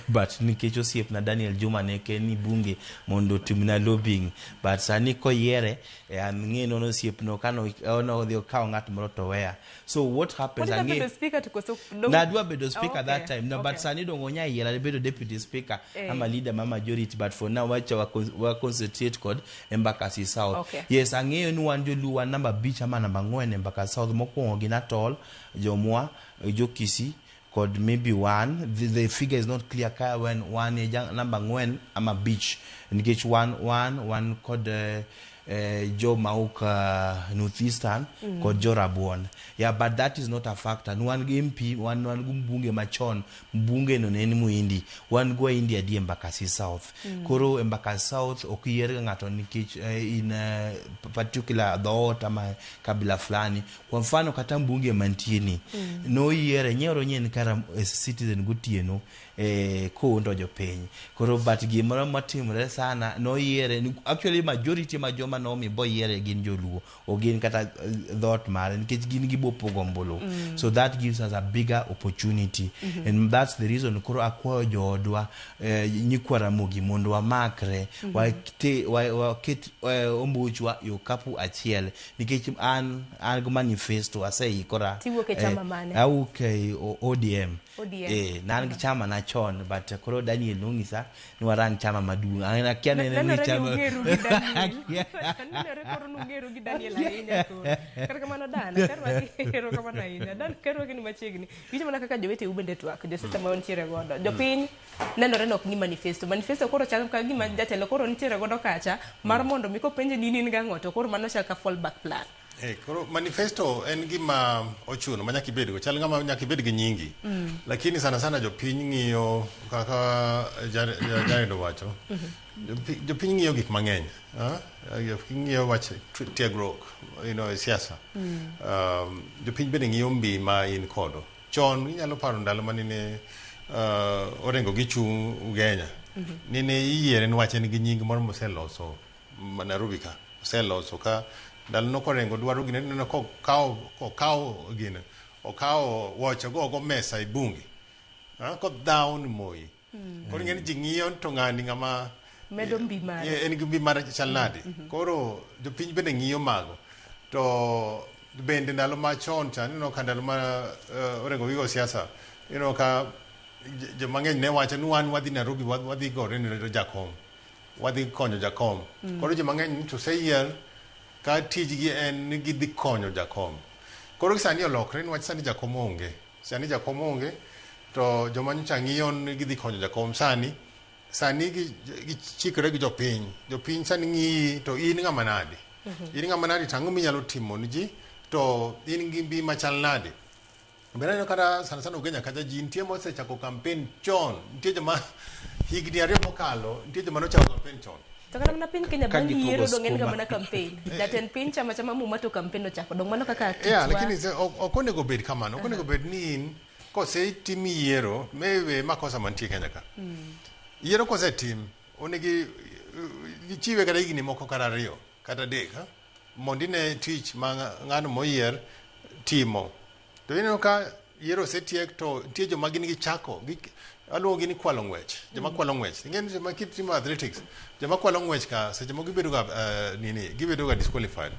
but nikech osiepna Daniel Juma ne ni bunge mondo otimna lobbying, but sani koyiere, ang'e nono osiepno kano odhi okawo ng'at moro to weya. So what happens, Pod ang'e bedo speaker to koso nadwa bedo speaker that time no, but sani dong onya yiera bedo deputy speaker ama leader ma majority, but for now wacha wa concentrate kod Embakasi South. Yes, ang'eyo ni wan joluo wan namba 5 ama namba 4 Embakasi South. Mokwongo gin Atol, Jomwa, Jokisi kod maybe one. The figure is not clear ka when wan e namba 4 ama 5, nikech wan kod joma ok Northeastern kod jo Rabuon. Yeah, but that is not a factor. Wan gi MP, wan gi mbunge machon, mbunge no ne en Muhindi. Wan gi Wahindi adi Embakasi South? Koro Embakasi South ok yier ga ng'ato nikech in particular dhoot ama kabila fulani. Kwa mfano kata mbunge mantie ni noyiere nyiero nyien kara Citizen gotieno koundo jopiny. Koro but gimoro matimore sana noyiere actually majority ma joma nomi boyiere gin joluo, ok gin kata dhoot mare, nikech gin gibo pogo ombulu. So that gives us a bigger opportunity. And that's the reason koro akwayo joodwa, nyikwa Ramogi mondo wamakre, waket ombuchwa e okapu achiel, nikech an gi manifesto aseikora. Tiwuok e chama mane? Awuok e ODM. ODM. Ne an gi chama na chon, but koro Daniel nong'isa ni warang chama maduong'. An akia ne en Nenore ni ni chama ung'eru gi Daniel. Nenore koro nung'eru gi Daniel ahinya koro. Kata kamano Dan, karwaki erokamano ahinya. Dan karwaki ni machiegni. Winjo mana kaka joweteu bende twak, josiasa ma wantiere godo. Jopiny nenore ni ok ng'i manifesto. Manifesto koro chal ka gima jatelo koro nitiere godo kacha mar mondo mi kopenje ni in gang'o to koro mano chal ka fallback plan. Eh, koro manifesto en gima ochuno ma nyaka ibedgo chal ng'ama nyaka ibed gi nyingi lakini sana sana jopiny ng'iyo kaka Jared owacho jopiny ng'iyo gik mang'eny ah? Jopiny ng'iyo wach tiegruok e siasa jopiny bende ng'iyo mbi ma in kodo chon inyalo paro ndalo ma nene Orengo gi chung' Ugenya nene iyiere niwach en gi nying moro moseloso ma Nairobi ka oseloso ka ndalo no korengo dwaro gine ineno kokawo gine okawo wuoche ogo go mesa e bunge kodhawo ni Moi koro ing'e ni ji ng'iyo to ng'ani ng'ama Medo mbi mare. En gi mbi mare chal nade koro jopiny bende ng'iyo mago to bende ndalo machon cha ineno ka ndalo ma Orengo gigo siasa ineno ka joma ng'eny ne wacho ni wan wadhi Nairobi wadhi gore ne jakom wadhi konyo jakom koro joma ng'eny to oseyier ka tijgi en ni gidhi konyo jakom koro sani olokre niwach sani jakom onge sani jakom onge to joma nyocha ng'iyo ni gidhi konyo jakom sani sani gichikre gi jopiny jopiny sani ng'iyi to in ng'ama nade in ng'ama nade to ang'o minyalo timo ni ji to in gi mbi machal nade Bende aneno kata sana sana Ugenya kacha ji nitie mosechako campaign chon nitie joma higni 2 mokalo nitie joma nochako campaign chon To kata mana piny Kenya Ka bang' gipogo yiero dong' en ga skuma. mana campaign. Jatend piny chama chama muma to campaign ochako. Dong' mano kaka yeah, tijwa. lakini ok onego bed kamano ok onego bed ni in kosetim yiero mewe makosa mantie Kenya ka yiero kosetim onego ichiwe kata higni moko kata 2 kata 3 mondo ine tich ma ng'ano moyier timo to ineno ka yiero osetiek to nitie joma gin gichako aluongo gi ni kwalo ng'wech joma kwalo ng'wech ing'e ni joma kitimo athletics joma kwalo ng'wech ka seche moko gibedo ga nini gibedo ga disqualified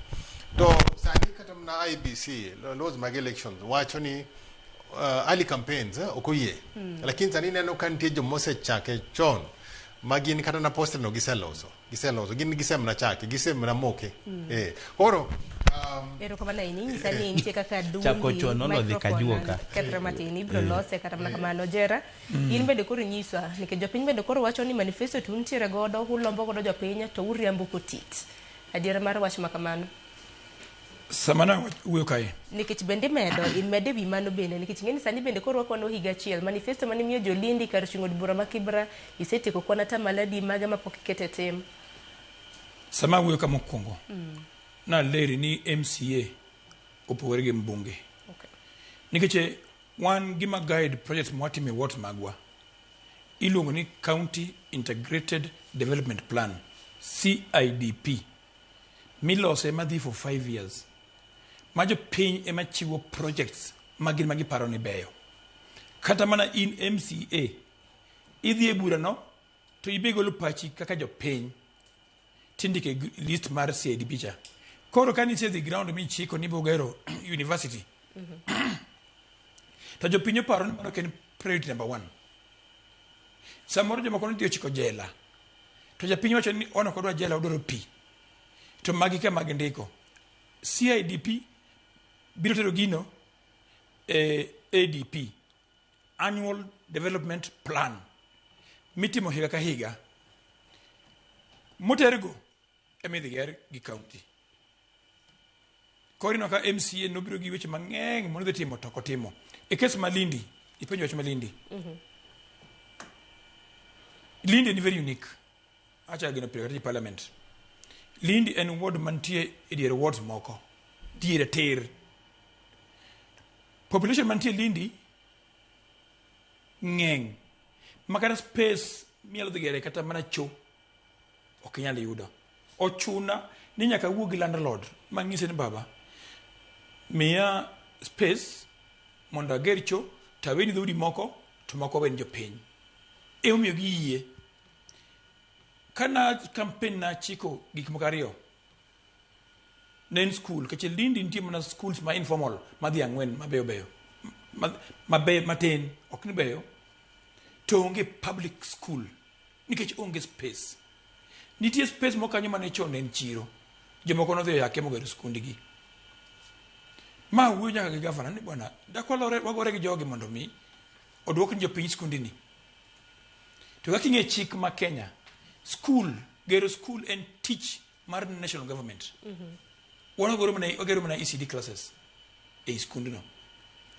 to sani kata mana IEBC laws mag elections wacho ni early campaigns ok oyie lakini sani ineno ka nitie joma osechake chon ma gin kata na poster no giseloso gin gisemana chake gisemana moke koro Erokamano ahinya inyisa ni nitie kaka dundi Chako chon nolodhi microphone kajuoka. kethre matin ibiro lose kata mana kamano Jera in bende koro inyiswa nikech jopiny bende koro wacho ni manifesto to untiere godo ulombo godo jopiny to uriambo kotit adiera mar wach ma kamano Sama na wuoyo kae nikech bende imedo imede wi mano bende nikech ing'e ni sani bende koro wakwano higa achiel manifesto mane imiyo jolindi kar chung' od bura ma Kibra isetieko kwan atamalo adi mage mapok iketo e tim sama wuoyo ka mokwongo naleri ni MCA opogore gi mbunge nikech wan gima guide projects mwatimo e wards magwa iluongo ni County Integrated Development Plan CIDP milose madhi for 5 years ma jopiny ema chiwo projects ma gin ma giparo ni beyo kata mana in MCA idhi e burano to ibe golo pachi kaka jopiny tindike list mar CIDP cha koro ka nisedhi ground michiko ni ibiro gero university to jopiny oparo ni mano ok en priority number 1 samoro jomoko nodhi ochiko jela to japiny wacho ni on ok odwa jela odwaro pi to magi ka mag ndiko CIDP biro tero gino e ADP Annual Development Plan mitimo higa ka higa motergo ema idhi ger gi county koro ineno ka MCA nobiro gi weche mang'eny manodhi timo to ok otimo e kes ma Lindi ipenjo wach ma Lindi Lindi en very unique acha gino pile kata ji parliament Lindi en ward mantie e dier wards moko diere tir population mantie Lindi ng'eny ma kata space minyalo dhi gere kata mana cho ok inyal yudo ochuna ni nyaka awuo gi landlord mang'ise ni baba miya space mondo ager cho to aweni dhoudi moko to moko aweni jopiny emomiyo giyie kana campaign nachiko gik moko ariyo ne en school nikech Lindi nitie mana schools ma informal madhi 4 mabeyo beyo mabeyo matin ok ni beyo to onge public school nikech onge space nitie space moko kanyo mane chon ne en chiro Jomoko nodhi oyake mogero skundgi. Ma wuoyo nyaka gi gavana ni bwana, dak walore wagore gi jogi mondo mi oduok ni jopiny skundini. To kaka ing'e chik ma Kenya, skul, gero skul en tich mar national government. Wan wagero mana, wagero mana ECD classes ei skundno.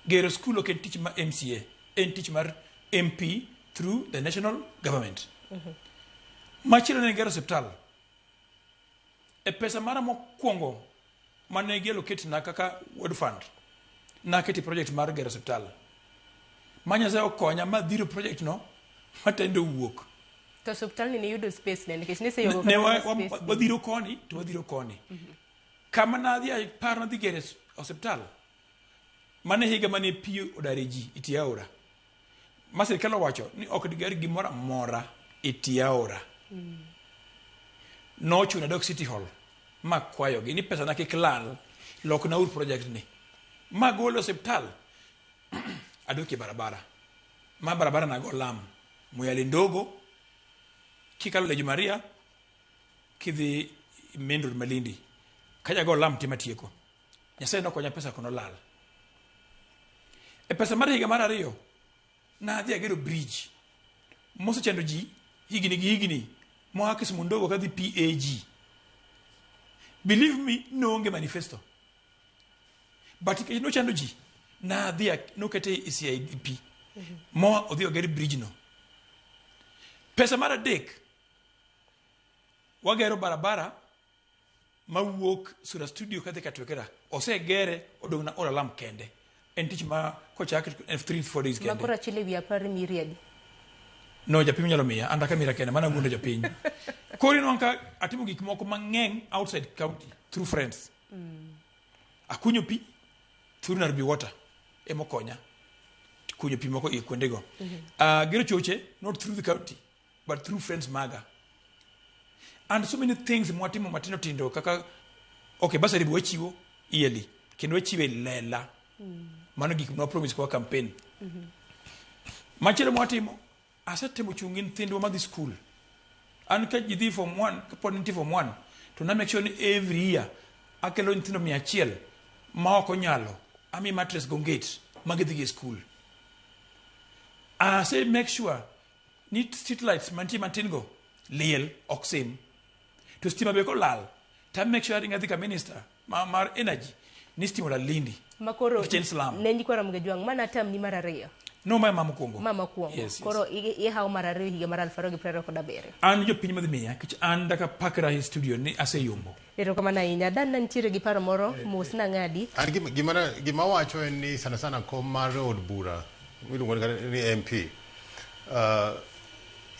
Gero skul ok en tich ma MCA, en tich mar MP through the national government. Machielo ne en gero osiptal. E pesa mara mokwongo mane giallocate na kaka ward fund, nakete project mar gero osiptal. Ma Nyasaye okonya ma dhiro project no ma tender owuok. To osiptal ni niyudo space ne nikech niseyuago Ne kata wa, mana wa, space wadhiro koni to wadhiro koni. Kama nadhi apar nadhi gere osiptal, mane higa mane pi odare ji e tie aora. Ma sirikal owacho ni ok diger gimoro amora e tie aora. Nochuno adok City Hall makwayogi ni pesa na kik lal, lokna uru project ni. Magolo osiptal adok e barabara. Ma barabara nago lam. Moyale Ndogo, kikalo Lejo Maria, kidhi main road Malindi. Kajago lam tima tieko. Nyasaye nokonya pesa kono lal. E pesa mar higa mar ariyo, nadhi agero bridge mosechando ji higni gi higni moa Kisumu Ndogo kadhi PAG. Believe me, noonge manifesto. But nikech nochando ji, nadhi nokete e CIDP. Moa odhi oger bridge no. Pesa mar adek, wagero barabara mawuok Sura Studio kadhi Katwekera. Osegere, odong' na olo alam kende. En tich ma kochak en 3 4 days Ma kende. koro achiel ewi apar miri adi? No, japiny nyalo miya, an dak amira kende, mana wuondo jopiny. Koro inwang'o ka atimo gik moko mang'eny outside county through friends. Akunyo pi through Nairobi Water emokonya kunyo pi moko e kuondego. Gero choche not through the county but through friends maga. And so many things mwatimo matindo tindo kaka okay, bursary be wachiwo yearly kendo wachiwe lela. Mano gik mwa promise kwa campaign. Machielo mwatimo, asetemo chung' gi nyithindwa madhi school. An ka ji dhi form 1, kapod nitie form 1, to na make sure ni every year akelo nyithindo 100 ma ok onyalo, ami mattress go onget ma gidhi go e school. Ase make sure ni street lights mantie matin go liel ok sim. To stima be kolal, to make sure aringo adhi ka minister ma, mar energy ni stima olal Lindi. Ma koro Nikech en slum. ne nyikwa Ramogi Ajwang' ma natamni mar ariyo. No, ma ema mokwongo. Ma mokwongo. Yes. Koro ihawo mar ariyo higa mar 2027. An jopiny madhi miya, nikech an daka pakra e studio ni aseyombo. Erokamano ahinya. Dan nitiere gi paro moro, mos nang'adi. An gima wacho en ni sana sana kom mar od bura miluongo ni MP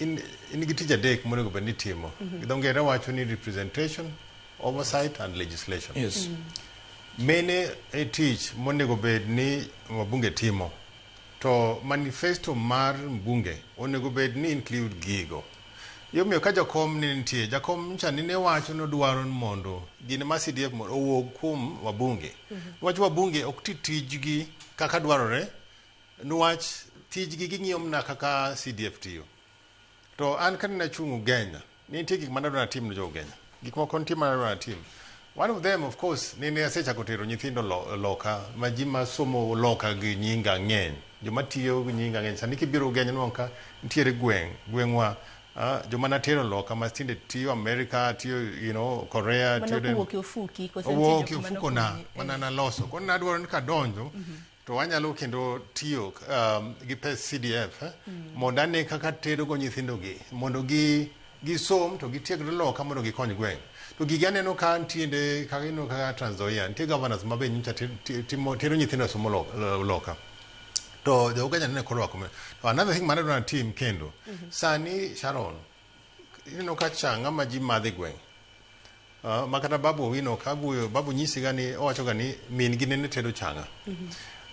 in gi tich adek monego bed ni itimo. Gi dho ngere wacho ni representation, oversight and legislation. Mene e tich monego bed ni wabunge timo. To manifesto mar mbunge onego bed ni include gigo. Yomiyo ka jakom ne nitie, jakom cha nene wacho ni odwaro ni mondo gine ma CDF mondo owuog kuom wabunge. Niwach wabunge ok ti tijgi kaka dwarore, niwach tijgi ging'iyo mana kaka CDF tiyo. To an kane nachung' Ugenya, ne nitie gik mane adwa natim ne jo Ugenya. Gik moko nitie mane adwa natim. One of them, of course, nene asechako tero nyithindo loka, ma ji masomo loka gi nyinga ng'eny. Joma tiyo gi nyinga ng'eny. Sani kibiro Ugenya nwang'o ka nitiere gweng', gweng'wa, joma natero loka ma tinde tiyo America, tiyo, Korea, Mano tiyo kowuok e ofuki, koso nitie Owuok e jok mane ofuko na, okonyi? mana naloso. Koro nadwaro ni kadonjo, to wanyalo kendo tiyo gi pes CDF, mondo ane kaka tedo go nyithindo gi, mondo gisom to gitiegre loka mondo gikony gweng'. To gigi aneno ka nitiende, kaka ineno kaka Trans Nzoia, nitie governors ma be nyocha tero nyithindo e somo loka. To jo Ugenya nene korwako me. To another thing mane adwa natim kendo, sani Sharon, ineno ka changa ma ji madho e gweng'. Ma kata Babu Owino ka wuoyo, Babu nyisi ga ni, owacho ga ni min gi nene tedo changa.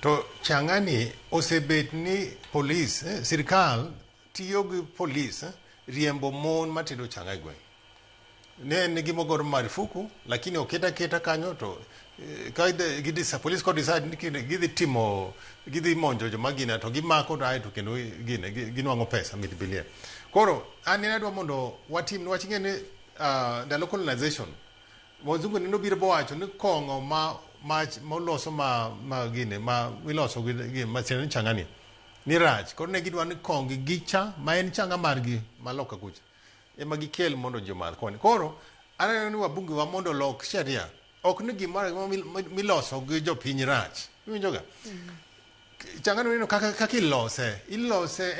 To changa ni osebet ni police, sirkal tiyo gi police, riembo mon matedo changa e gweng'. Ne en gima ogor marufuku, lakini oketa keta kanyo to ka police ko decide ni gidhi timo, gidhi monjo joma gine to gimako to ae to kendo gine, ginwang'o pesa mit bilie. Koro an ne adwa mondo watim, niwach ing'e ni ndalo colonization, Wazungu ne nobiro bowacho ni kong'o ma ma moloso ma ma gine ma iloso gi gi ma ni chang'ani ni rach. Koro ne gidwa ni kong gi cha ma en changa margi ma loka kucha ema gikel mondo ji omadh koni. Koro aneno ni wabunge wa mondo olok sheria. Ok ni gimoro amora miloso gi jopiny rach. Iwinjo ga? Changano neno kaka kaka ilose. Ilose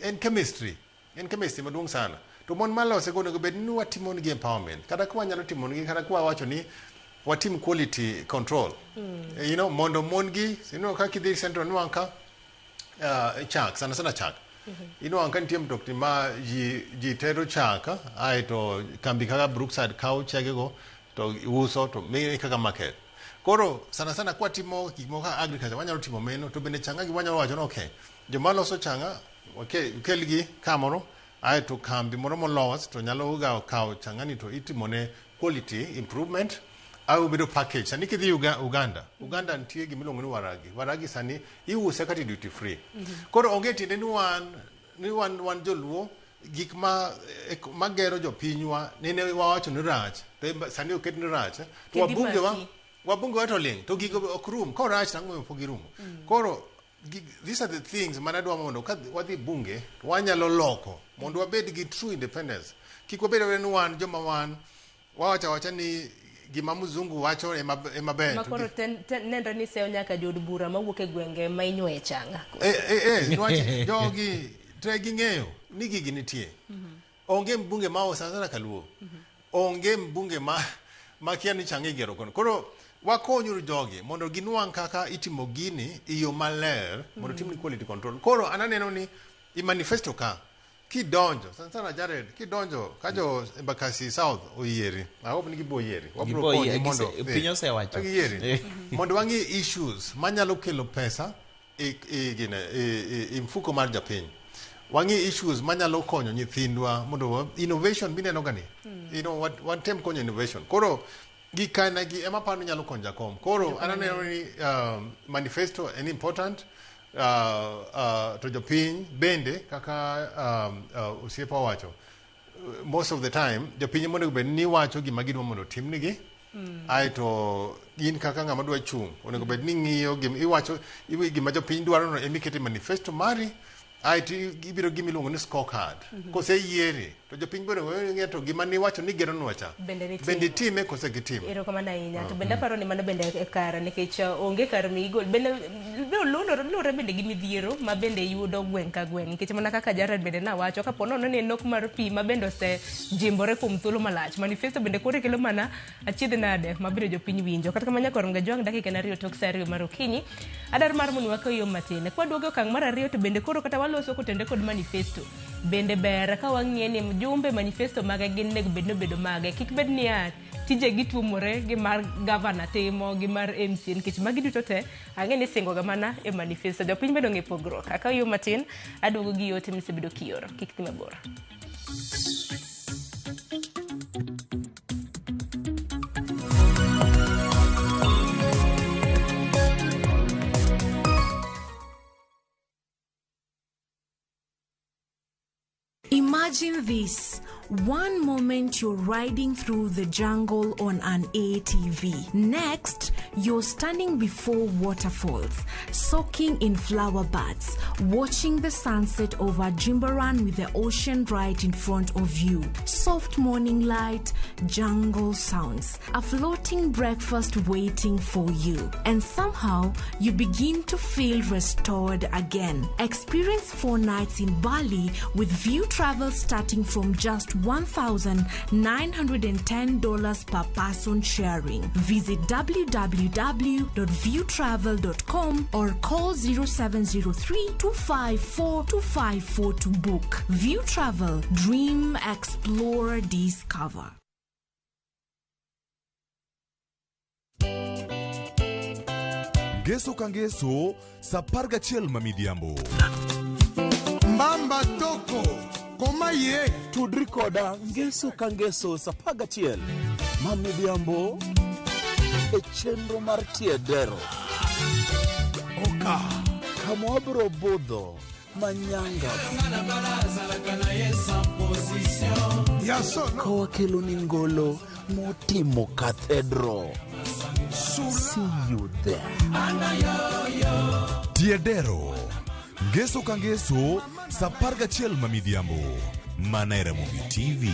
en chemistry. En chemistry maduong' sana. To mon malose go onego bed ni watimo negi empowerment. Kata ka wanyalo timo negi kata ka wawacho ni watim quality control. Mondo mon gi, kaka idhi Central nwang' ka chak, sana sana chak. Inwang'o ka nitie mtokni ma ji tero chak aeto kambi kaka Brookside kawo chagego to uso to miyi kaka market. Koro sana sana kwatimo gik moko kaka agriculture wanyalo timo meno to bende changa gi wanyalo wacho ni okay, joma loso changa kelgi kamoro aeto kambi moro molos to nyalo ga kawo changani to itimone quality improvement ae obedo package. Sani kidhi Uganda nitie gimiluongo ni waragi. Waragi sani iuse kata e duty free. Koro onge tiende ni wan joluo gik ma magero jopinywa nene wawacho ni rach to sani oket ni rach to Kendo wabunge wa imaki. Wabunge wa to ling' to gigo ok rum korach to ang'o pok girumo. Koro these are the things mana adwa mondo ka wadhi bunge to wanyalo loko mondo wabed gi true independence. Kik wabed abeda ni wan joma wan wawacho awacha ni gima mzungu wacho ema ber. Ma koro nenre ni seyo nyaka jood bura mawuok e gwenge ma inywoye changa. Niwach jogi te ging'eyo ni gigi nitie. Onge mbunge ma sana sana kaluo. Onge mbunge ma makia ni changa igero kono. Koro wakonyuru jogi mondo ginwang' kaka itimo gini e yo maler mondo timni quality control. Koro an aneno ni i manifesto ka kidonjo sana sana Jared kidonjo ka jo Embakasi South oyieri I hope ni gibo yieri. Wabiro Gibo konyi yie, mondo piny osewacho. ka giyieri mondo wang'i issues manyalo kelo pesa e gine e mfuko mar japiny. Wang'i issues manyalo konyo nyithindwa mondo innovation mineno ga ni watem konyo innovation. Koro gikana gi ema paro ni nyalo konyo jakom. Koro an aneno ni manifesto en important to jopiny bende kaka osiepa owacho most of the time jopiny monego bed ni wacho gima gidwa mondo otimnigi. Aeto in kaka ng'ama dwa chung' onego bed ni ng'iyo gima iwacho gima jopiny dwaro no ema iketo e manifesto mari aeto ibiro gi gima iluongo ni scorecard. Koseyieri to jopiny bende onego ng'e to gima niwacho ni geronwa cha Bende nitimo. Bende itime kose gitimo. Erokamano ahinya. To bende aparo ni mano bende e kare nikech onge kar migol. Bende luwore bende gi midhiero ma bende yudo gweng' ka gweng'. Nikech mana kaka Jared bende nawacho, kapo nono ni nok mar pi ma bende osejimbore kuom thuolo malach. Manifesto bende koro kelo mana achiedh nade ma bende jopiny winjo. Kata kamano nyakor Mgajwang' dakika en 2 tok sa 2 mar okinyi. Adar mar mondo wakaw yo matin. Kwaduogo e okang' mar ariyo to bende koro kata waloso kotenore kod manifesto. Bende ber ka wang'iye ni mjumbe manifesto mage gin nego bed ni obedo mage. Kik bed niya tije gituomore gi mar gavana timo gi mar MCA nikech magi duto te ang'e ni isingo ga mana e manifesto. Jopiny bende ong'e pogruok. Akaw yo matin aduogo gi yote misebedo kioro. Kik dhi mabor. Imagine this. One moment you're riding through the jungle on an ATV. Next, you're standing before waterfalls, soaking in flower buds, watching the sunset over Jimbaran with the ocean right in front of you. Soft morning light, jungle sounds, a floating breakfast waiting for you. And somehow, you begin to feel restored again. Experience 4 nights in Bali with View Travel starting from just $1,910 per person sharing. Visit www.viewtravel.com or call 0703 254 254 to book. View Travel, dream, explore, discover. Ngeso ka ngeso sa 11 ma midhiambo. Mbamba toko koma ye. Tudri koda ngeso ka ngeso sa 11 ma midhiambo e chenro mar tie dero. Oka. Kama wabiro budho manyanga Ya solo. ka wakelo ni ngolo. Motimo Cathedral. See you there. Tiedero. Ngeso ka ngeso, sa 11 ma midhiambo. Mana e Ramogi TV.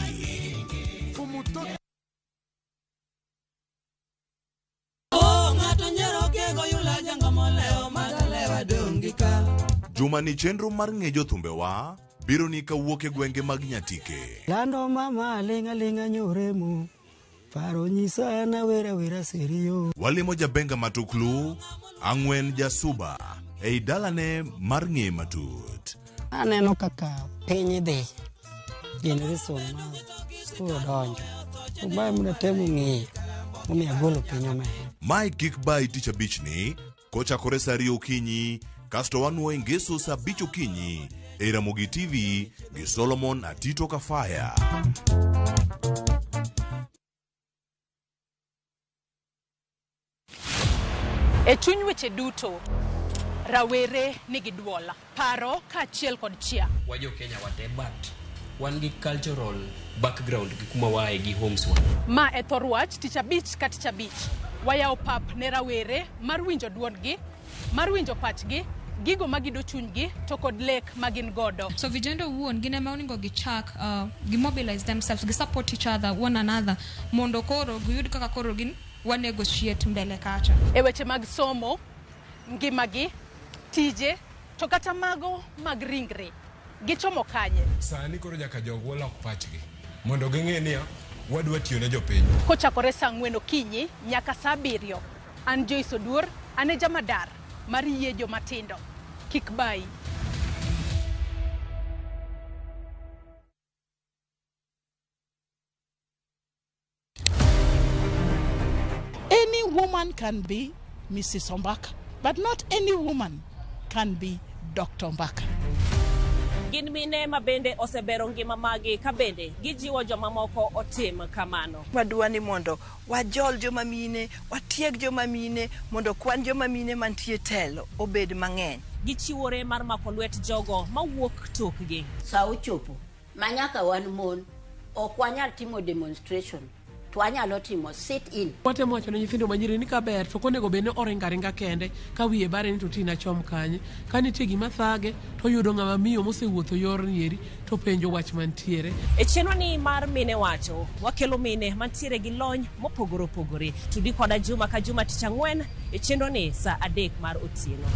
Juma ni chenro mar ng'e jothumbewa biro ni kawuok e gwenge mag Nyatike. Lando mama ling' aling'a nyoremo paro nyisa an awera wera serio. Walimo jabenga matuklu Ang'wen Jasuba ei dalane mar ng'e matut. Aneno kaka piny dhi generation ma skul odonjo. To mae mna temo ng'iyo momiyo agolo piny omera. Mae kik bayi tich abich ni kochakore sa 2 okinyi kasto wanuoye ngeso sa 5 okinyi e Ramogi TV gi Solomon Atito Kafaya. E chuny weche duto, rawere nigi duol, paro kaachiel kod chia. Wajo Kenya wate but wan gi cultural background gi kuma waaye gi homes wa. Ma e thor wach tich abich ka tich abich. Wayawo pap ne rawere mar winjo duondgi, mar winjo pachgi, gigo magido chunygi to kod lek ma gin godo. So vijana owuon gin ema onego gichak gimobilize themselves, gi support each other, one another mondo koro giyud kaka koro gin wa negotiate mbele kacha. E weche mag somo, ngimagi, tije, to kata mago mag ringre. Gichomo kanye? Sani koro nyaka jogwa lok pachgi mondo ging'e niya wadwa tiyo ne jopiny. Kochakore saa 4 okinyi nyaka saa 7. An Joyce Oduor, an e jamadar mar yie jomatindo. Kik bayi. Any woman can be Mrs. Ombaka, but not any woman can be Dr. Ombaka. Gin mine ma bende osebero ngima magi ka bende gijiwo jomamoko otim kamano. Wadwa ni mondo wajol joma mine, watieg joma mine, mondo kwan joma mine mantie telo obed mang'eny. Gichiwore mar mako lwet jogo mawuok tokgi. Sa ochopo ma nyaka wan mon ok wanyal timo demonstration to wanyalo timo sit in. Watemo wacho ne nyithindo manyiri ni kaber to ok onego bed ni oringo aringa kende ka wiye bare ni to tina chom kanye. Ka nitie gima thage to oyudo ng'ama miyo mosewuotho yorni eri to penjo wach mantiere. E chenro ni mar Mine Wacho, wakelo mine mantiere gi lony mopogore opogore. Tudi koda juma ka juma tich ang'wen e chenro ni saa 3 mar otieno.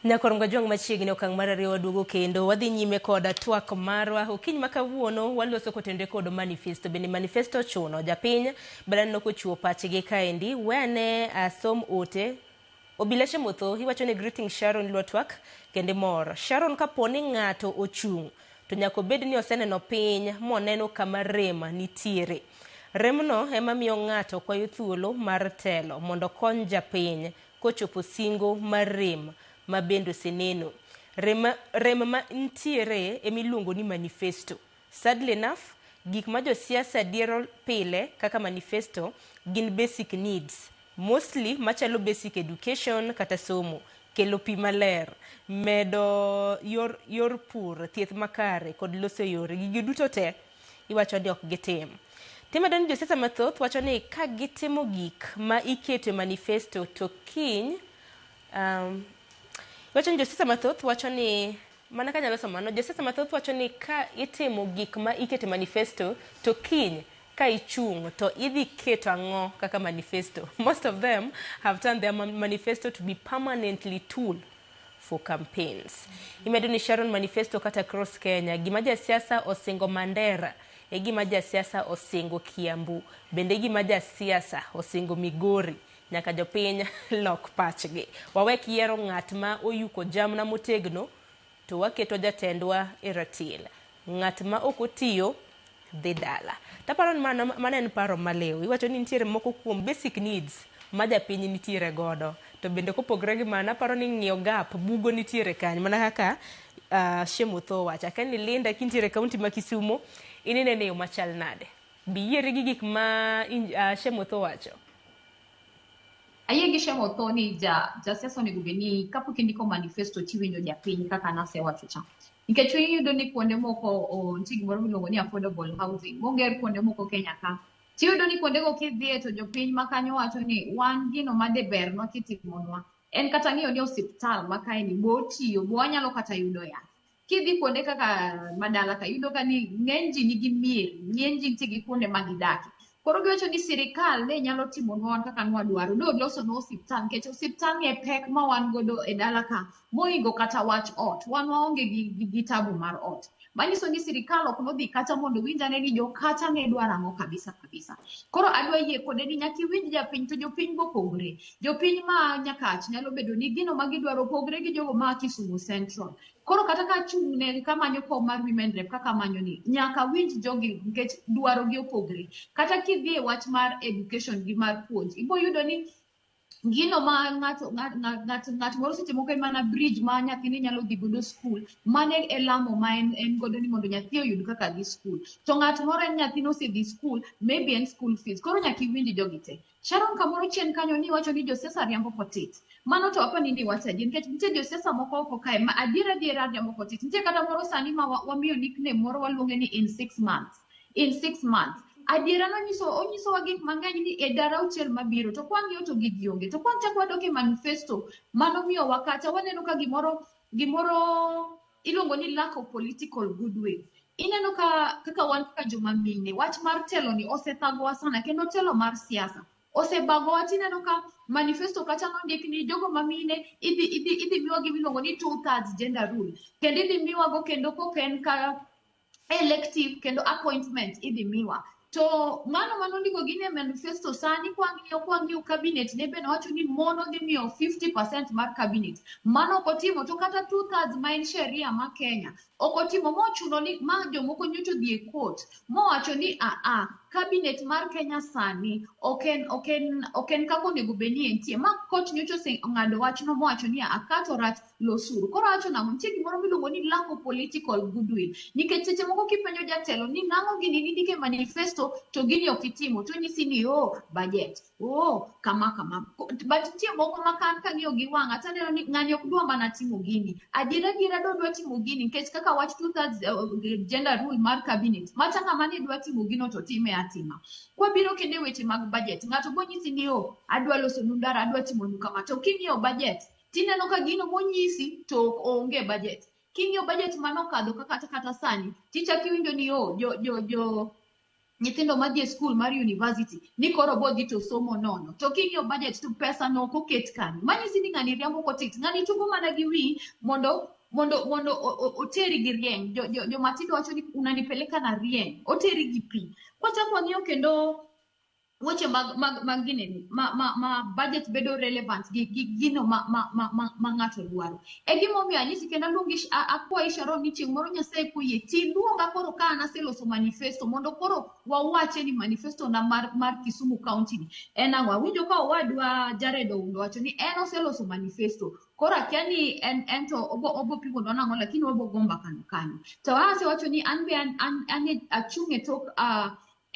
Nyakor Mgajwang' machiegni okang' mar ariyo waduogo kendo wadhi nyime koda twak marwa okinyi ma kawuono waloso kotenore kod manifesto. Bende manifesto ochuno japiny bende kochiwo pachgi kaendi wene asom ote Obila Shemotho iwacho ni greeting Sharon Lwatwak kendo mor. Sharon kapo ni ng'ato ochung' to nyaka obed ni oseneno piny moneno kama rem nitiere. Remno ema miyo ng'ato kwayo thuolo mar telo mondo okony japiny kochopo singo mar rem ma bende oseneno. Rem ma nitiere emiluongo ni manifesto. Sadly enough, gik ma josiasa diero pile kaka manifesto gin basic needs, mostly machalo basic education kata somo, kelo pi maler, medo yor pur, thieth makare kod loso yore. Gigi duto te iwacho ni ok gitim. Timedo ni josiasa mathoth wacho ni ka gitimo gik ma iketo e manifesto to kiny wacho ni josiasa mathoth wacho ni mana kanyalo somo mano, josiasa mathoth wacho ni ka itimo gik ma iketo e manifesto to kiny ka ichung' to idhi keto ang'o kaka manifesto. Most of them have turned their manifesto to be permanently tool for campaigns. Imedo ni Sharon manifesto kata across Kenya, gima jasiasa osingo Mandera e gima jasiasa osingo Kiambu, bende gima jasiasa osingo Migori. Nyaka jopiny lok pachgi. Wawek yiero ng'at ma oyuko jamna motegno to waketo jatendwa e ratil. Ng'at ma ok otiyo dhi dala. Taparo ni mano en paro maliw. Iwacho ni nitiere moko kuom basic needs ma japiny nitiere godo. To bende kopogore gi mano, aparo ni ng'iyo gap, bugo nitiere kanyo. Mana kaka Shemotho owacho. Akia ni Linda kintiere e kaunti ma Kisumo, in inene e yo machal nade? Bi yieri gi gik ma Shemotho owacho? Ayie gi Shem Otho ni ja jasiasa onego bed ni kapok indiko manifesto tiwinjo japiny kaka nasewacho cha. Nikech iyudo ni kuonde moko nitie gimoro miluongo ni affordable housing moger kuonde moko Kenya ka. Tiyudo ni kuondego kidhiye to jopiny ma kanyo wacho ni wan gino ma de bernwa kitimonwa en kata ng'iyo ni osiptal ma kae ni bo otiyo bo wanyalo kata yudo yath. Kidhi kuonde kaka madala ka iyudo ka ni ng'eny ji nigi mier, ng'eny ji nitie gi kuonde ma gidake. Koro giwacho ni sirikal ne nyalo timonwa wan kaka nwadwaro, ne olosonwa osiptal nikech osiptal ni e pek ma wan godo e dala ka mohingo kata wach ot. Wan waonge gi tabu mar ot. Manyiso ni sirikal ok nodhi kata mondo owinj ane ni jokacha ne dwaro ang'o kabisa kabisa. Koro adwa yie kode ni nyaka iwinj japiny to jopiny bopogre. Jopiny ma Nyakach nyalo bedo ni gino ma gidwaro opogre gi jogo ma Kisumu Central. Koro kata ka achung' ne kamanyo kom mar women rep kaka amanyo ni, nyaka awinj jogi nikech dwaro gi opogre. Kata kidhi e wach mar education gi mar puonj, ibo yudo ni gino ma ng'ato ng'at ng'at moro seche moko en mana bridge ma nyathine nyalo dhi godo school, mano e lamo ma en godo ni mondo nyathi oyud kaka dhi school. To ng'at moro en nyathine osedhi school, maybe en school fees. Koro nyaka iwinj jogi te. Sharon kamoro chien kanyo ni wacho ni josiasa riambo kotit. Mano to apani ni iwacho adier nikech nitie josiasa moko oko kae ma adier adiera riambo kotit. Nitie kata moro sani ma wamiyo nickname moro waluonge ni in 6 months. In 6 months. Adiera nonyiso onyisowa gik mang'eny ni e dara auchiel mabiro to kwang'iyo to gigi onge. To kwachako wadok e manifesto manomiyowa kacha waneno ka gimoro iluongo ni lack of political goodwill. Ineno ka kaka wan kaka joma mine, wach mar telo ni osethagowa sana kendo telo mar siasa osebagowa. Tineno ka manifesto kacha nondik ni jogo ma mine idhi miwa gima iluongo ni 2/3 gender rule kendo idhi miwago kendo kok en ka elective kendo appointment idhi miwa. To mano manondiko gini e manifesto sani kwang'iyo cabinet ne bende wacho ni mon odhi miyo 50% mar cabinet. Mano ok otimo to kata 2/3 ma en sheria ma Kenya ok otimo mochuno ni ma jomoko nyocha odhi e court mowacho ni a cabinet mar Kenya sani ok en kaka onego bed ni entie. Ma court nyocha oseng'ado wachno mowacho ni a ka to rach losuru. Koro awacho nang'o? Nitie gimoro miluongo ni lack of political goodwill. Nikech seche moko kipenjo jatelo ni nang'o gini nindiko e manifesto to gini ok itimo, to onyisi ni oh budget, oh kama kama. But nitie moko ma kan kang'iyo gi wang'a taneno ni ng'ani ok dwa mana timo gini. Adiera adiera dodwa timo gini nikech kaka wach 2/3 gender rule mar cabinet. Macha ng'ama ne dwa timo gino to time atima. Kwabiro kendo e weche mag budget, ng'ato bonyisi ni oh adwa loso nu ndara, adwa timo nu kama. To king'iyo budget, tineno ka gino monyisi to onge budget. King'iyo budget manokadho kaka kata sani, tichako iwinjo ni oh jo nyithindo madhi e school mar university ni koro bodhi to somo nono. To king'iyo budget to pesa no ok oket kanyo. Manyisi ni ng'ani riambo kotit. Ng'ani tugo mana gi wiyi mondo oteri gi rieng. Jomatindo wacho ni unanipeleka na rieng. Oteri gi pi. Kwachako wang'iyo kendo weche mag gineni ma budget bedo relevant gi gino ma ng'ato dwaro. E gimomiyo anyisi kendo aluongi akwayi Sharon ni chieng' moro Nyasaye koyie tiluonga koro ka an aseloso manifesto mondo koro wawache ni manifesto na mar Kisumu County ni en ang'o. Awinjo ka owadwa Jared Oundo wacho ni en oseloso manifesto. Koro akia ni en to obo pimonwa nang'o lakini wabo go mbaka no kanyo. To asewacho ni an be an achung' e tok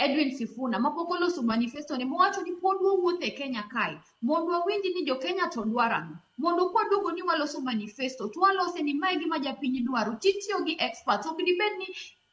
Edwin Sifuna mapok oloso manifesto ne mowacho ni pod wawuotho e Kenya kae mondo wawinj ni jo Kenya to dwaro ang'o. Mondo kwaduogo ni waloso manifesto to walose ni mae gima japiny dwaro titiyo gi experts. Ok dibed ni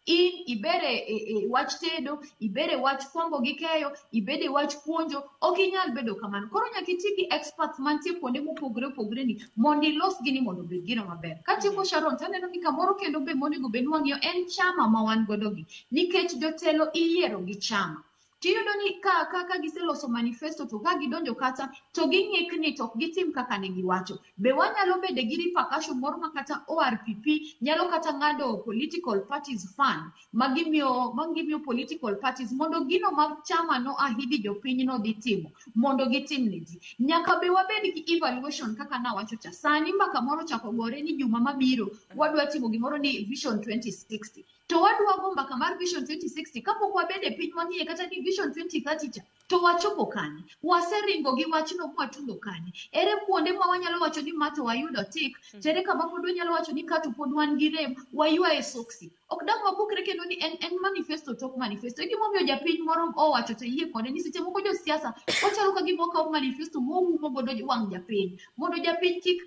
in ibere e wach tedo, ibere wach fwambo gi keyo, ibede wach puonjo, ok inyal bedo kamano. Koro nyaka iti gi experts mantie kuonde mopogore opogore ni mondo ilos gini mondo obed gino maber. Katieko Sharon, taneno ni kamoro kendo be monego bed ni wang'iyo en chama ma wan godo gi. Nikech jotelo iyiero gi chama. Tiyudo ni ka giseloso manifesto to ka gidonjo kata to ging'ikni to ok gitim kaka ne giwacho. Be wanyalo bede gi repercussion moro ma kata ORPP nyalo kata ng'ado political parties fund ma gimiyo political parties mondo gino ma chama no ahidi jopiny no dhi timo mondo gitim ne ji. Nyaka be wabed gi evaluation kaka nawacho cha. Sani mbaka moro ochako gore ni juma mabiro wadwa timo gimoro ni Vision 2060. To wadwa go mbaka mar Vision 2060 kapok wabedo e piny wang'iye kata ni Vision 2030 cha to wachopo kanye? Waseringo gi wachno mwatundo kanye? Ere kuonde ma wanyalo wacho ni ma to wayudo tik, to ere kama pod wanyalo wacho ni ka to pod wan gi rem, waywaye soksi. Ok dang' wabukre kendo ni en, en manifesto tok manifesto. E gimomiyo japiny moro owacho to ayie kode ni seche moko josiasa wachalo ka gima okawo manifesto moumo godo wang' japiny mondo japiny kik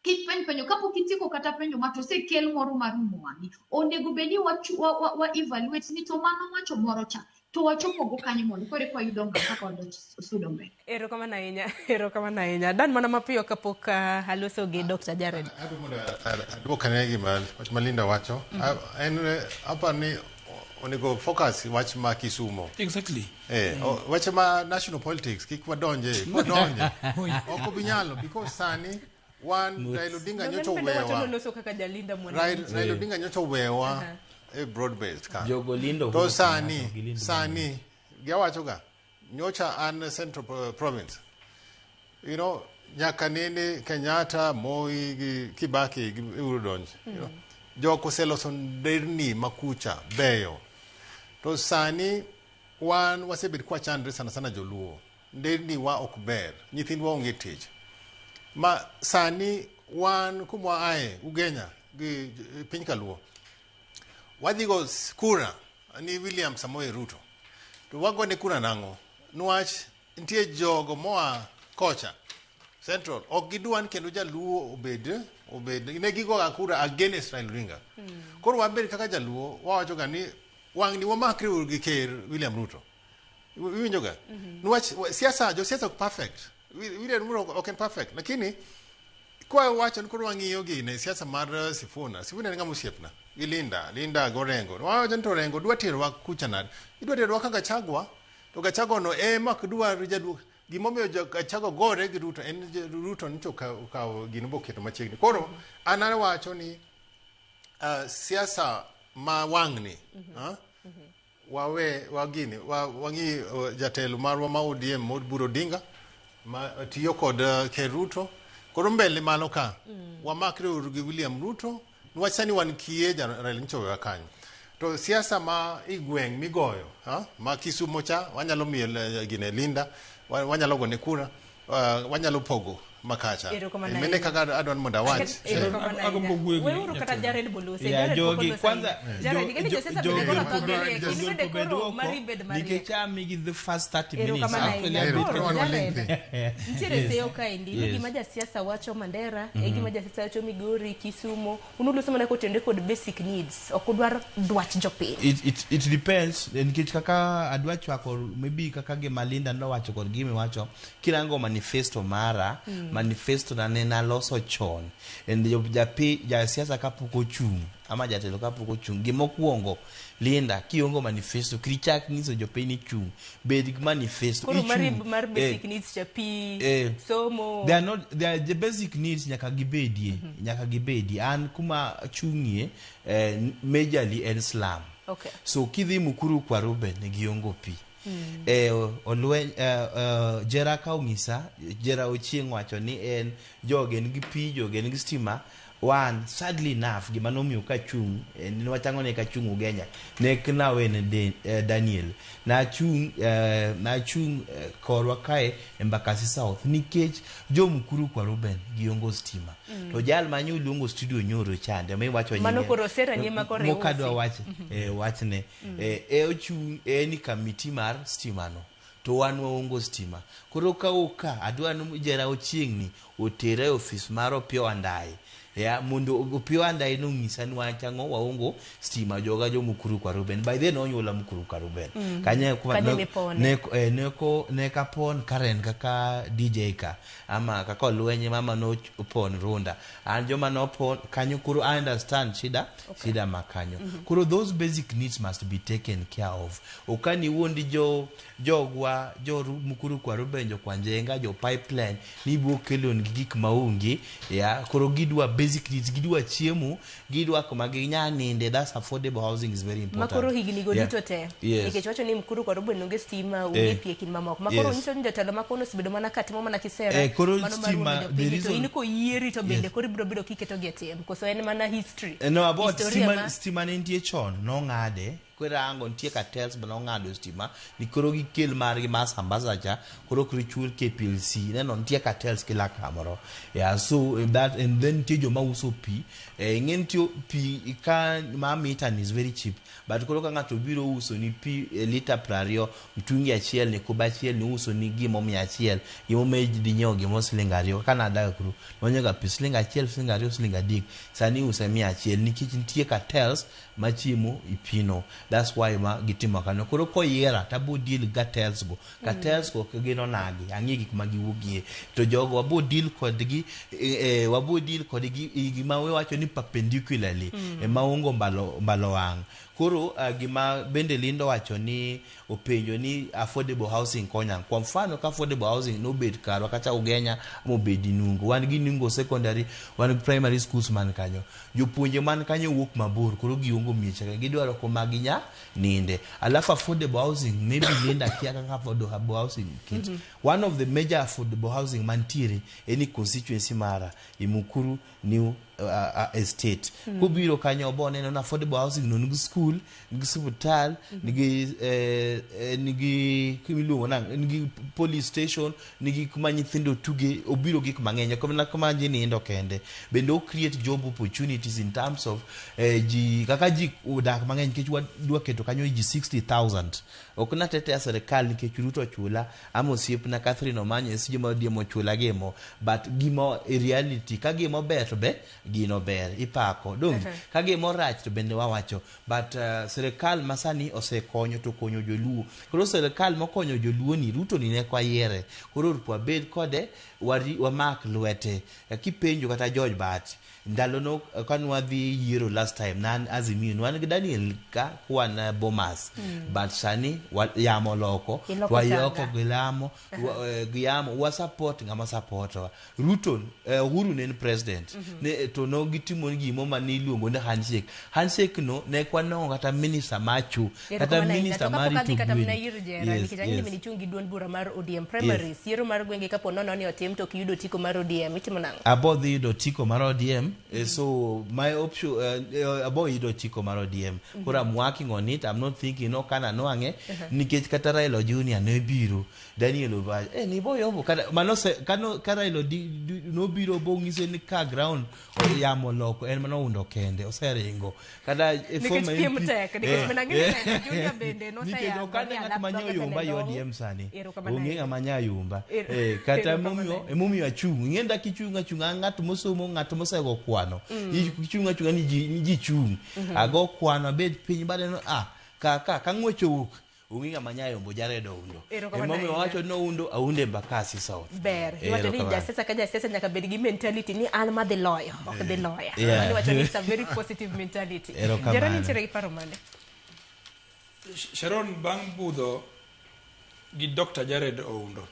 kik penj penjo kapok itieko kata penjo ma to osekel moro mar umo wang'i onego bed ni wa, wa, wa, wa evaluate ni to mano wacho moro cha to wachopo go kanye mondo koro eka wayud dongruok kaka wadwa sudo mbele. Erokamano ahinya, erokamano ahinya. Dan mana mapiyo kapok aloso gi Dr. Jared. Aduok ane gima wach ma Linda wacho. En aparo ni onego focus wach ma Kisumo. Exactly. Weche ma national politics kik wadonje, kwadonje. Ok obi nyalo because sani wan Raila Odinga nyocha owewa. Noloso kaka Jalinda mwananchi. Raila Odinga nyocha owewa e broad based ka. Jogo lindo To Uhuru sani, Kenyatta, gilindo sani giwacho ga nyocha an Central Province. You know, nyaka nene Kenyatta, Moi gi Kibaki gi Uhuru donj. You know, jok oseloso nderni makucha beyo. To sani wan wasebet kwachandre sana sana joluo. Nderni wa ok ber, nyithindwa onge tich. Ma sani wan kumwa ae Ugenya gi piny Kaluo. Wadhi go kura ni William Samoei Ruto. To wagone kura nang'o? Nwach nitie jogo moa kocha Central ok gidwa ni kendo jaluo obed obed ne gigoga kura against Raila Odinga. Koro wabed kaka jaluo wawacho ga ni wang' ni wamakre uru gi ker William Ruto. Iwinjo ga? Niwach siasa josiasa ok perfect. William Ruto ok en perfect. Lakini kwa wacho ni koro wang'iyo gine siasa mar Sifuna. Sifuna en ng'ama osiepna gi Linda, Linda go Orengo. Wawacho ni to Orengo dwa terowa kucha nade? Idwa terowa ka Gachagua, to Gachagua no ema ok dwar jaluo. Gimomiyo Gachagua gore gi Ruto en Ruto nyocha okawo gino boketo machiegni. Koro an awacho ni siasa ma wang'ni wawe wagini wang'i jatelo marwa ma ODM Oburu Odinga ma tiyo kod Ker Ruto. Koro mbele malo ka wamakre uru gi William Ruto niwach sani wan kiye Raila nyocha owewa kanyo. To siasa ma igweng' migoyo ma Kisumo cha wanyalo miyo gine Linda, wanyalo gone kura, wanyalo pogo makacha. Erokamano Mene ahinya. kaka adwa ni mondo awach. Erokamano ahinya. Weuru kata Jared Bolose. Ya, Jared jogi, pok oloso kwanza, ahinya. Jared, ing'e ni josiasa bende koro thagre riek. In bende koro mari bed mariek. Nikech amigi the first 30 minutes. Erokamano Actually, ahinya. abet Koro, ka- Jared, nitiere Yes. seyo kaendi ni Yes. gima jasiasa wacho Mandera, e gima jasiasa wacho Migori, Kisumo. Un uloso mana kotenore kod basic needs. Ok udwar dwach jopiny. It depends nikech kaka adwa chwako maybe kaka gima Linda nowacho kod gima iwacho kirango manifesto mara manifesto na ne naloso chon and japi jasiasa kapok ochung' ama jatelo kapok ochung' gimokwongo Linda kiongo manifesto kik nyiso jopiny ni chung' bed gi manifesto Koro mari ichung'. mar basic needs cha pi, somo. They are not they are the basic needs nyaka gibedie nyaka gibedie an kuma achung'ie majorly en slum. So kidhi Mukuru kwa Ruben giongo pi. Olweny Jera ka ong'isa Jera Ochieng' wacho ni en joge nigi pi joge nigi stima wan sadly enough gima nomiyo kachung' nwachang'o ne kachung' Ugenya ne nawene Daniel nachung' nachung' korwa kae Embakasi South nikech jo Mukuru kwa Ruben giongo stima. To jal manyo luongo studio nyoro chande miwacho Mano nyinge koro sera ni ema koro mokadwa iusi. wach wachne ochung' en kamiti mar stima no to wan waongo stima koro ka ka adwa ni Jera Ochieng' ni otere e ofis mar Opiyo Wandayi ya mondo Opiyo Wandayi nong'isa ni wach ang'o waongo stima joga jo Mukuru kwa Ruben by then onyuola Mukuru kwa Ruben kanye kuma Kanye ne, mipone. ne, neko ne kapon Karen kaka DJ ka ama kaka olwenye mama nopon Runda an joma nopon kanyo koro I understand shida shida ma kanyo. Koro those basic needs must be taken care of okani wuondi jo jogwa jo Mukuru kwa Ruben jo Kwanjenga jo pipeline ni ibiro kelo nigi gik maonge ya koro gidwa basic basic needs gidwa chiemo gidwa kuma ginya ninde that's affordable housing is very important makoro higni go duto te Yes. nikech wacho ni Mkuru kod Rubwen onge stima onge Eh. pi e kind mamoko makoro Yes. nyiso ni jotelo makono osebedo mana katimo mana kisera Eh, koro mano mar stima, wuondo the jopiny to reason- in koyieri to bende Yes. koro ibiro bedo kiketogi e tim koso en mana history Eh, no about Historia stima, ma- stima ne nitie chon nong'ade kirango nitie cartels ma nong'ado stima ni koro gikel margi mar sambaza cha koro koro ichul KPLC neno nitie cartels kila kamoro yeah, so eh, that and then nitie joma uso pi eh, ing'e nitie pi ka ma mita ni is very cheap but koro ka ng'ato biro uso ni pi e lita 20 mtungi achiel ni kuba achiel ni uso ni gimo 100 gimo dhi nyiewo gimo siling 2 kaka nadak kuro nonyiewoga pi siling 1 siling 2 siling 3 sani iuse 100 nikech nitie cartels machiemo i pino that's why ma gitimo kamano koro koyiera tabo deal gi cartels go cartels go gin onagi ang'e gik ma giwuogie to jogo wabo deal kodgi eh, eh, wabo deal kodgi i gima wawacho ni perpendicularly Mm. eh, maongo mbalo, mbalo wang' koro uh, gima bende Lindo wacho ni openjo ni affordable housing konya kwa mfano ka affordable housing nobet karwa kata Ugenya mobedi Nungo wan gi Nungo secondary wan gi primary schools man kanyo jopuonje man kanyo wuok mabor koro giongo mieche ka gidwaro kuma ginya ninde alafu affordable housing maybe Linda kia kaka affordable housing kit Mhm. one of the major affordable housing mantiere en e constituency mara Imukuru New Estate Mm. kobiro kanyo obo neno ni affordable housing no nigi school nigi osiptal nigi eh, eh, nigi miluongo nang' nigi police station nigi kuma nyithindo tuge obiro gik mang'eny ok mana kuma ji nindo kende bende o create job opportunities in terms of eh, ji kaka ji odak mang'eny nikech wadwa keto kanyo ji 60,000 ok natetea serikal nikech Ruto ochula ama osiepna Catherine Omanyo e sije ma ODM ochula gimo but gima e reality ka gima ber to be gino ber ipako donge Uh-huh. ka gima rach to bende wawacho but sirikal masani osekonyo to konyo joluo koro sirikal mokonyo joluo ni Ruto ni ne kwayiere koro rupo wabed kode wari, wamak lwete Eh, kipenjo kata George Bat ndalono eh, kane wadhi yiero last time nan Azimio ne wan gi Daniel ka kwan eh, Bomas Mm. but sani wa, yamo loko Iloko wayoko tanga. gi lamo wa, eh, gi yamo wa support ng'ama supportowa Ruto eh, Uhuru ne en president Mhm. ne, to no gitimo gimo ma niluongo ni handshake handshake no ne kwanong'o kata minister macho kata Erokamano ahinya. minister To mar kapok adhi rito kata gwen mana ir jera Yes, nikech ang'e ni yes. bende ichung' gi duond bura mar ODM primaries yiero mar gwenge kapo nono ni otim to ok iyudo otiko mar ODM itimo nang'o? abo dhi yudo otiko mar ODM eh, so my option uh, abo yudo otiko mar ODM koro I'm working on it I'm not thinking no kana nwang'e nikech kata Raila Junior ne biro Daniel Obaja eh ni boyombo kata mano se kano ka Raila di, di, nobiro bong'ise ni ka ground o- yamo loko en mano undo kende oseringo kata eh, Nikech former piem MP tek, nikech eh, mana ng'e ni eh, Raila Junior bende nikech noseyango ok ane ni ng'at alap ma dhoge nyoyomba bende i long. ODM sani Erokamano onge ahinya. ng'ama nyayomba Ero- eh, kata erokamano emomiyo ahinya. emomiyo achung' ing'e dak ichung' achung'a ng'at mosomo ng'at mosego kwano Mm. ichung' achung'a ni ji, ni ji chung' Mhm. ago kwano abed piny baneno ah kaka ka ng'wech owuok onge ng'ama nyayombo Jared Oundo Erokamano emomiyo ahinya. wacho ni Oundo aunde Embakasi South ber iwacho ni Erokamano. jasiasa ka jasiasa nyaka bed gi mentality ni an madhi loyo ok dhi loya Yeah. Mano iwacho ni it's a very positive mentality Erokamano. jera nitiere gi paro mane Sharon bang' budho gi Dr. Jared Oundo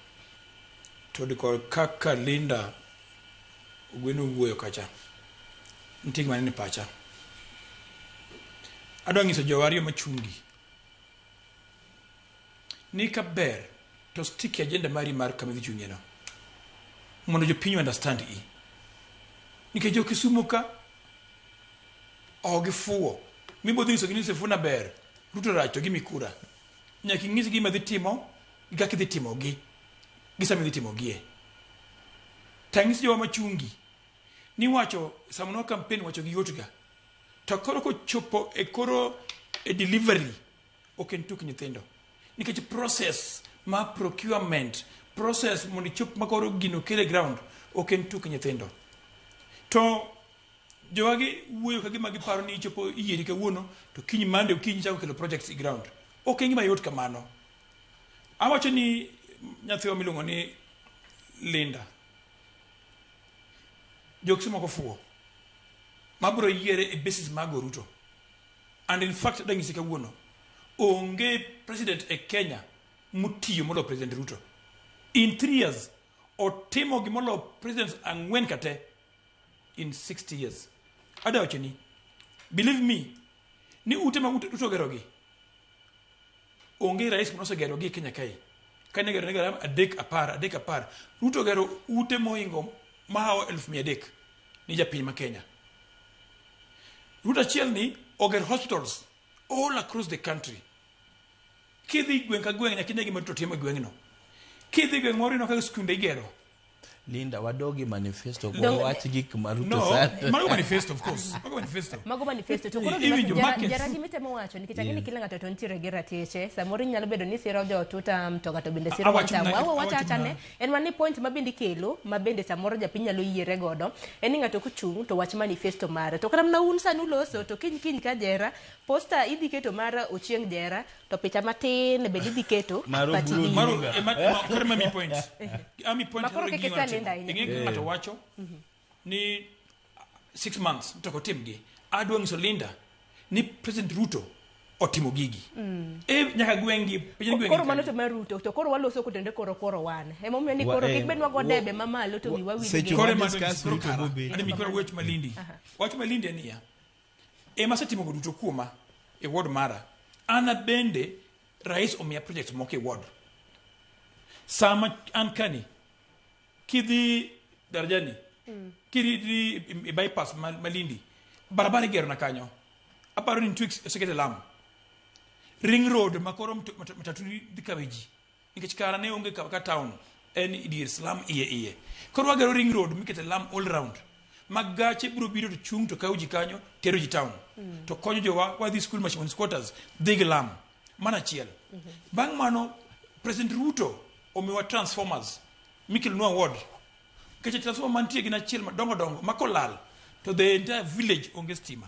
to kod kaka Linda Ogweno wuoyo kacha nitie gima nene pacha adwa nyiso jowa ariyo machungi ni ka ber to stick e agenda mari mar kama idhi chung'ie no mondo jopiny understand i nikech jo Kisumu ka ok gifuwo mibodhi nyisogi ni Sifuna ber Ruto rach to gimi kura nyaka ing'isgi gima dhi timo gi kaka idhi timogi gi sama idhi timogie tang'is jowa machungi ni wacho sama nwa campaign wacho gi yotga to koro kochopo e koro e delivery ok en tuk nyithindo nikech process ma procurement process mondo ichop makoro gino kele ground ok en tuk nyithindo to jowagi wuoyo ka gima giparo ni ichopo iyieri kawuono to kiny mande okinyi chako kelo projects e ground ok en gima yot kamano awacho ni nyathiwa miluongo ni Linda jokisi moko fuwo mabiro yiere e basis mag Ruto and in fact dang'isi kawuono onge president e Kenya motiyo moloyo president Ruto in 3 years otimo gimoloyo presidents ang'wen kate in 60 years. Adwa wacho ni, believe me, ni ute ma Ruto ogerogi, onge rais manosegerogi e Kenya kae. Kane igero ne 3 10 3 10. Ruto ogero ute mohingo mahawo 300,000 ni japiny ma Kenya. Ruto achiel ni ogero hospitals all across the country. Kidhi gweng' ka gweng' nyaka ine gima Ruto timo e gweng'no. Kidhi gweng' moro ineno kaka skunde igero. Linda, wadogi manifesto Dong- wach gik ma Ruto No, sani. mago manifesto of course. Mago manifesto. Mago manifesto to koro Iwinjo gima markets. jara gima itemo wacho nikech ang'e ni Yes. kila ng'ato to nitiere gi ratiche. Samoro inyalo bedo ni siro jo tutam to ng'ato bende siro Awacho one term. mana- Wawa wacha awacho acha ne mana- en mana ni point ma bende ikelo ma bende samoro japiny nyalo yiere godo en ni ng'ato kochung' to wach manifesto mare. To kata mana un sani uloso to kiny kiny ka jera poster idhi keto mar Ochieng Jera to picha matin bende idhi keto Mar party Oburu gi. Maro ema koro ema mi point. Ami point Ma koro kaluwore gi kik gima isa otimo. Linda ahinya. Ing'e ng'ato wacho ni 6 months to ok otimgi. Adwa nyiso Linda ni President Ruto otimo gigi. E nyaka gweng'gi, piny gweng'gi Koro mano kanyo. to mar Ruto to koro waloso kotenore koro koro wan. Emomiyo ni Wa- koro eh, kik bed wago wa- debe mamalo to wiwa wil seche gi. Koro wa ema discuss koro Ruto kara. bobet. Adwa mi koro wach Malindi. Wach Malindi en niya. Ema asetimo go duto kuoma e ward mara. An bende rais omiya project moko e ward. Sama an kani kidhi Darajani kidhi e bypass Malindi barabara igero na kanyo. Aparo ni nitie osekete lam. Ring road ma koro matatu dhi kawe ji. Nikech kara ne onge ka town en dier slum iye iye. Koro wagero ring road mikete lam all round. Ma gache biro biro to chung' to kawo ji kanyo tero ji town. To konyo jowa wadhi school machimoni squatters dhi gi lam. Mano achiel. Bang' mano President Ruto omiwa transformers mikelonwa ward. Nikech transformer mantie gin achiel madongo dongo ma kolal to the entire village onge stima.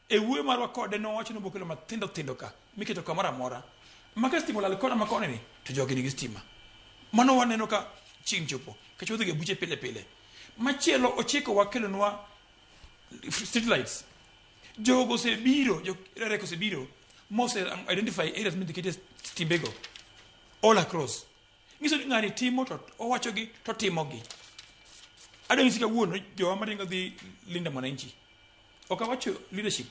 E wuoyo marwa kode nowacho ni obokelo mathindo thindo ka miketo kamoro amora. Ma ka stima olal kona ma koni ni to jogi nigi stima. Mano waneno ka chieng' chopo nikech wadhi ga buche pile pile. Machielo ochiko wa kelonwa street lights. Jogo osebiro, jo REC osebiro mose identify areas midhi ketie stimbego all across. Nyiso ni ng'ani timo to owacho gi to timogi. Adwa nyisi kawuono jowa maringo dhi Linda Mwananchi. Ok awacho leadership.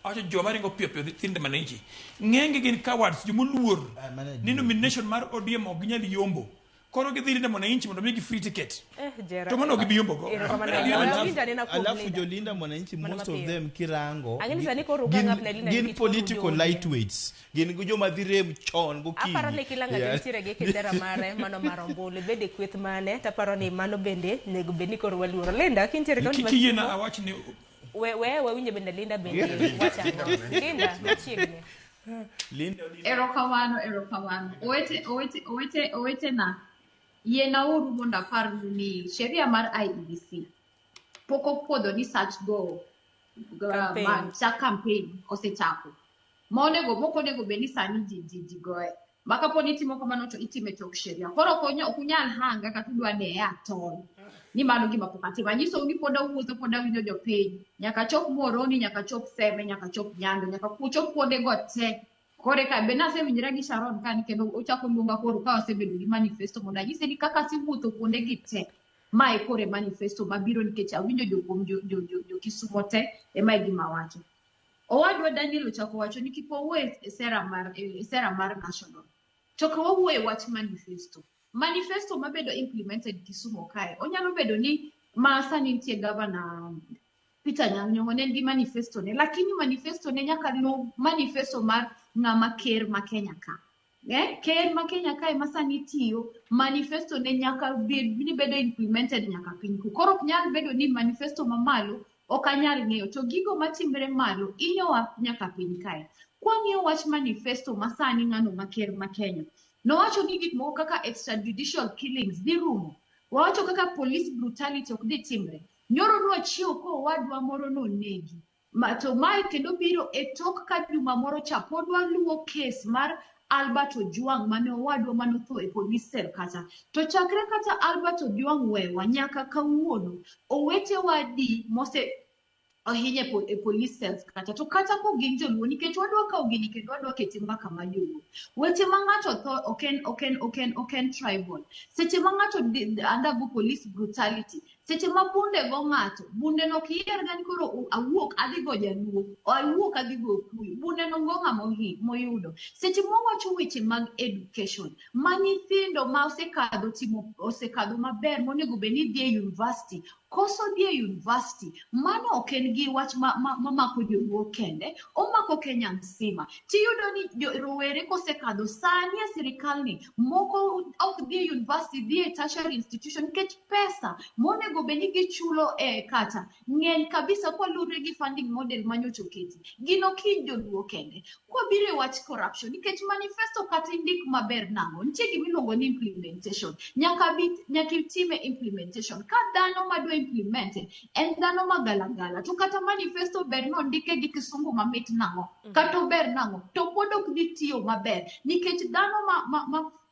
Awacho jowa maringo piyo piyo dhi Linda Mwananchi. Ng'enygi gin cowards, jomoluor ni nomination mar ODM ok ginyal yombo. Koro gidhi Linda Mwananchi mondo migi free ticket. Jera. To mano ok gibi yombo go. Erokamano. Adier. Awinjo anena kuom Alafu Linda. jolinda mwananchi Mana most of mapiyo. them kirango Ang'e ni sani koro ukang' up ne Linda gin nikech koro political ujo ODM. lightweights gin gi joma dhi rem chon gokinyi. Aparo ni kila ng'ato Yeah. nitiere gi kindera mare mano mar ombulu ibed e kweth mane taparo ni mano bende nego bed ni koro waluoro Linda kintiere kaunti ma Kiyiena Kisumo, awach ni we wawinjo bende Linda bende wacho ang'o Linda machiegni Linda Erokamano, erokamano. Owete, owete, owete, owetena, yienauru mondo aparnu ni sheria mar IEBC pok opuodho ni sach go Campaign. chak campaign osechako. Ma onego mok onego bed ni sani ji ji ji goye. Ma kapo ni itimo kamano to itime tok sheria. Koro ok unyal hanga kata udwa deya atol. Ni mano gima pok atimo. Anyisou ni pod awuotho, pod awinjo jopiny. Nyaka chop Muhoroni, nyaka chop Seme, nyaka chop Nyando, nyaka chop kuondego te. Kore ka be nasewinjora gi Sharon kani kendo ochako luonga koro ka wasebedo gi manifesto mondo anyise ni kaka asewuotho kuondegi te. Mae koro e manifesto mabiro nikech awinjo jo kuom jo, jo, jo, jo Kisumo te ema e gima wacho. Owadwa Daniel ochako wacho ni kik wawuo e sera mar, e sera mar national. To ka wawuo e wach manifesto. Manifesto mabedo implemented Kisumo kae, onyalo bedo ni ma sani nitie governor Peter Anyang' Nyong'o ne en gi manifesto ne, lakini manifesto ne nyaka luw manifesto mar ng'ama ker ma Kenya ka. Ker ma Kenya kae ma sani tiyo, manifesto ne nyaka bed ni bedo implemented nyaka piny ku. Koro ok nyal bedo ni manifesto mamalo ok anyal ng'eyo, to gigo matimre malo inyowa nyaka piny kae. Kwang'iyo wach manifesto ma sani ng'ano ma ker ma Kenya, nowacho ni gik moko kaka extrajudicial killings dhi rumo. Wawacho kaka police brutality ok dhi timre. Nyoro nwachiewo ka owadwa moro nonegi. To mae kendo biro e tok ka juma moro cha pod waluwo kes mar Albert Ojwang mane owadwa manotho e police cell kacha. To chakre kata Albert Ojwang wewa nyaka kawuono, owetewa di mose ohiny e police cells kata. To kata ko gin joluo, nikech wadwa kawo gini kendo wadwa kete mbaka ma joluo. Weche ma ng'ato tho ok en tribal. Seche ma ng'ato undergo police brutality, Seche ma bunde go ng'ato, bunde no ok yier ga ni koro awuok adhi go jaluo, o awuok adhi go okuyu. Bunde no go ng'ama moyudo. Seche ma wawacho weche mag education, ma nyithindo ma osekadho timo osekadho maber monego bed ni dhi e university, koso dhi e university, mano ok en gi wach mamako joluo kende, omako Kenya mzima. Tiyudo ni rowere kosekadho sani e sirikal ni, moko ok dhi e university, dhi e tertiary institution nikech pesa monego bed ni gichulo e kata ng'eny kabisa kwaluwore gi funding model manyocha oketi. Gino ok hiny joluo kende. Kwabiro e wach corruption, nikech manifesto kata indik maber nang'o, nitie gima iluongo ni implementation. Nyaka itime implementation. Ka dhano madwa implement en dhano magalagala, to kata manifesto ber nondike gi kisungu mamit nang'o, kata ober nang'o, to pod ok dhi tiyo maber, nikech dhano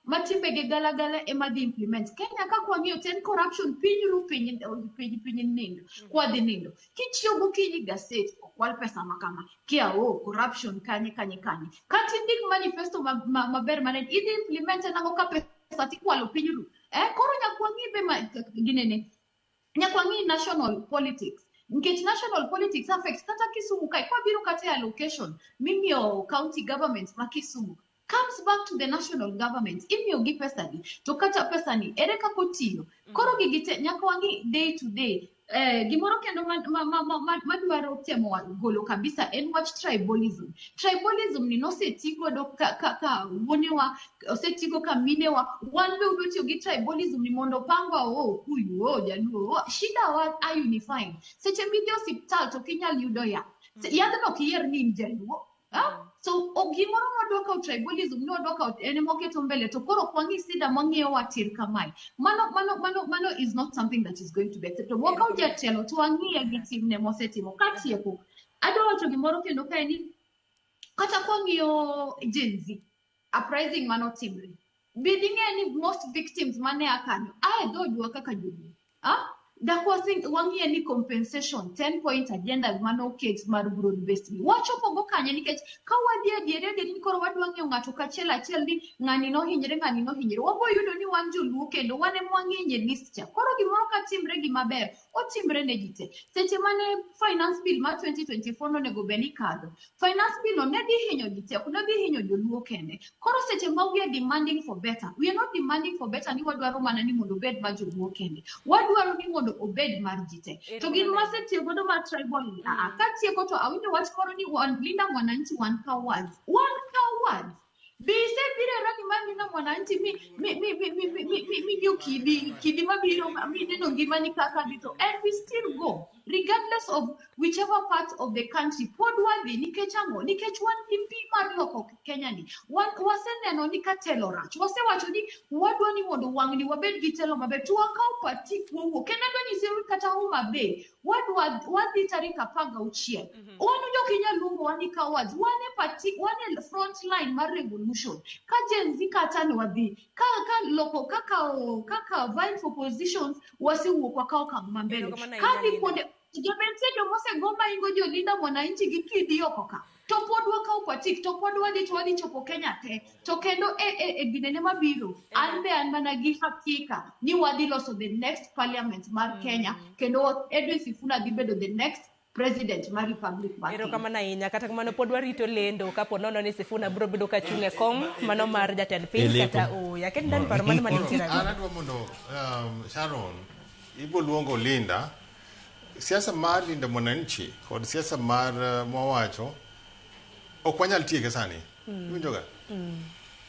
ma timbegi galagala ema dhi implement. Kenya ka kwang'iyo to en corruption, piny ru piny, piny, piny nindo, kwadhi nindo. Kichiew gokinyi gaset, okwal pesa ma kama, kia o corruption kanye kanye kanye. Kata indik manifesto maber manene, idhi implement nang'o ka pesa tikwalo piny ru. Koro nyaka wang'i be ma, ginene. Nyaka wang'i national politics. Nikech national politics affects kata Kisumu kae, kwabiro kata e allocation mimiyo county governments ma Kisumu comes back to the national government. Imiyo gi pesa ni, to kata pesa ni, ere kaka otiyo? Koro gigi te, nyaka wang'i day to day. Gimoro kendo madwaro temo golo kabisa en wach tribalism. Tribalism ni noseti godo ka wuonewa, osetigo ka minewa, wan be udwa tiyo gi tribalism ni mondo opangwa, o Okuyu, o Jaluo, o, shida wa a unifying. Seche midhi osiptal to ok inyal yudo yath. Yadhno ok iyier ni in Jaluo. So gimoro nwadwa kawo tribalism, nwadwa kawo en ema waketo mbele, to koro ok wang'i sida mwang'iyo wa tir kamae. Mano is not something that is going to be acceptable. Wakaw jatelo to wang'iye gi timne mosetimo. Katieko, adwa wacho gimoro kendo kae ni kata kwang'iyo Gen Z, uprising manotimre, be ding'e ni most victims mane a kanyo a e dhoodwa kaka joluo. Dak wang'iye ni compensation 10 point agenda manoket mar broad based ni wachopo go kanye, nikech ka wadhi adieri adieri ni koro wadwa ng'iyo ng'ato kachiel achiel ni ng'ani nohinyre, ng'ani nohinyre, wabo yudo ni wan joluo kendo wan ema wang'eny e list cha. Koro gimoro ka timre gima ber, otimre ne ji te. Seche mane finance bill mar 2024 nonego bed ni kadho, finance bill no ne dhi hinyo ji te, ok ne dhi hinyo joluo kende. Koro seche ma we are demanding for better, we are not demanding for better ni wadwaro mana ni mondo obed mar joluo kende, wadwaro ni mondo obed mar ji te. To gin masetiyo godo mar tribal ni, katieko to awinjo wach moro ni wan Linda Mwananchi wan cowards. Wan cowards. Be isebiro e rally mar Linda Mwananchi mi miyo kidi mabiro mi neno ngimani kaka dhi to, and we still go regardless of whichever part of the country. Pod wadhi nikech ang'o? Nikech wan gi mbi mar loko Kenya ni. Wan waseneno ni ka telo rach, wasewacho ni wadwa ni mondo wang'ni wabed gi telo maber, to wakaw patik wawuok. Kendo adwa nyisi kata Homa Bay, wadhi tarik 16. Wan ok inyal luongowa ni cowards, wan e party, wan e front line mar revolution. Ka Gen Z kata ne wadhi, ka loko, kaka vying for positions, wasewuok wakawo okang' ma mbele. Erokamano ahinya, Ka dhi Linda. kuonde, joma nitie joma osego maingo jo Linda Mwananchi gi kidi oko ka. To pod wakawo patik, to pod wadhi to wadhi chopo Kenya te. To kendo e ginene mabiro, an be an mana gi hakika ni wadhi loso the next parliament mar Kenya, kendo Edwin Sifuna dhi bedo the next president mar Republic mar Kenya. Erokamano ahinya. Kata kamano pod warito lendo kapo nono ni Sifuna biro bedo ka chung' e kom mano mar jatend piny Eleko. kata ooyo. Aket ndani paro mano manitiere An adwa mondo Sharon, ibo luongo Linda. Siasa mar Linda Mwananchi kod siasa mar mwawacho ok wanyal tieke sani. Iwinjoga?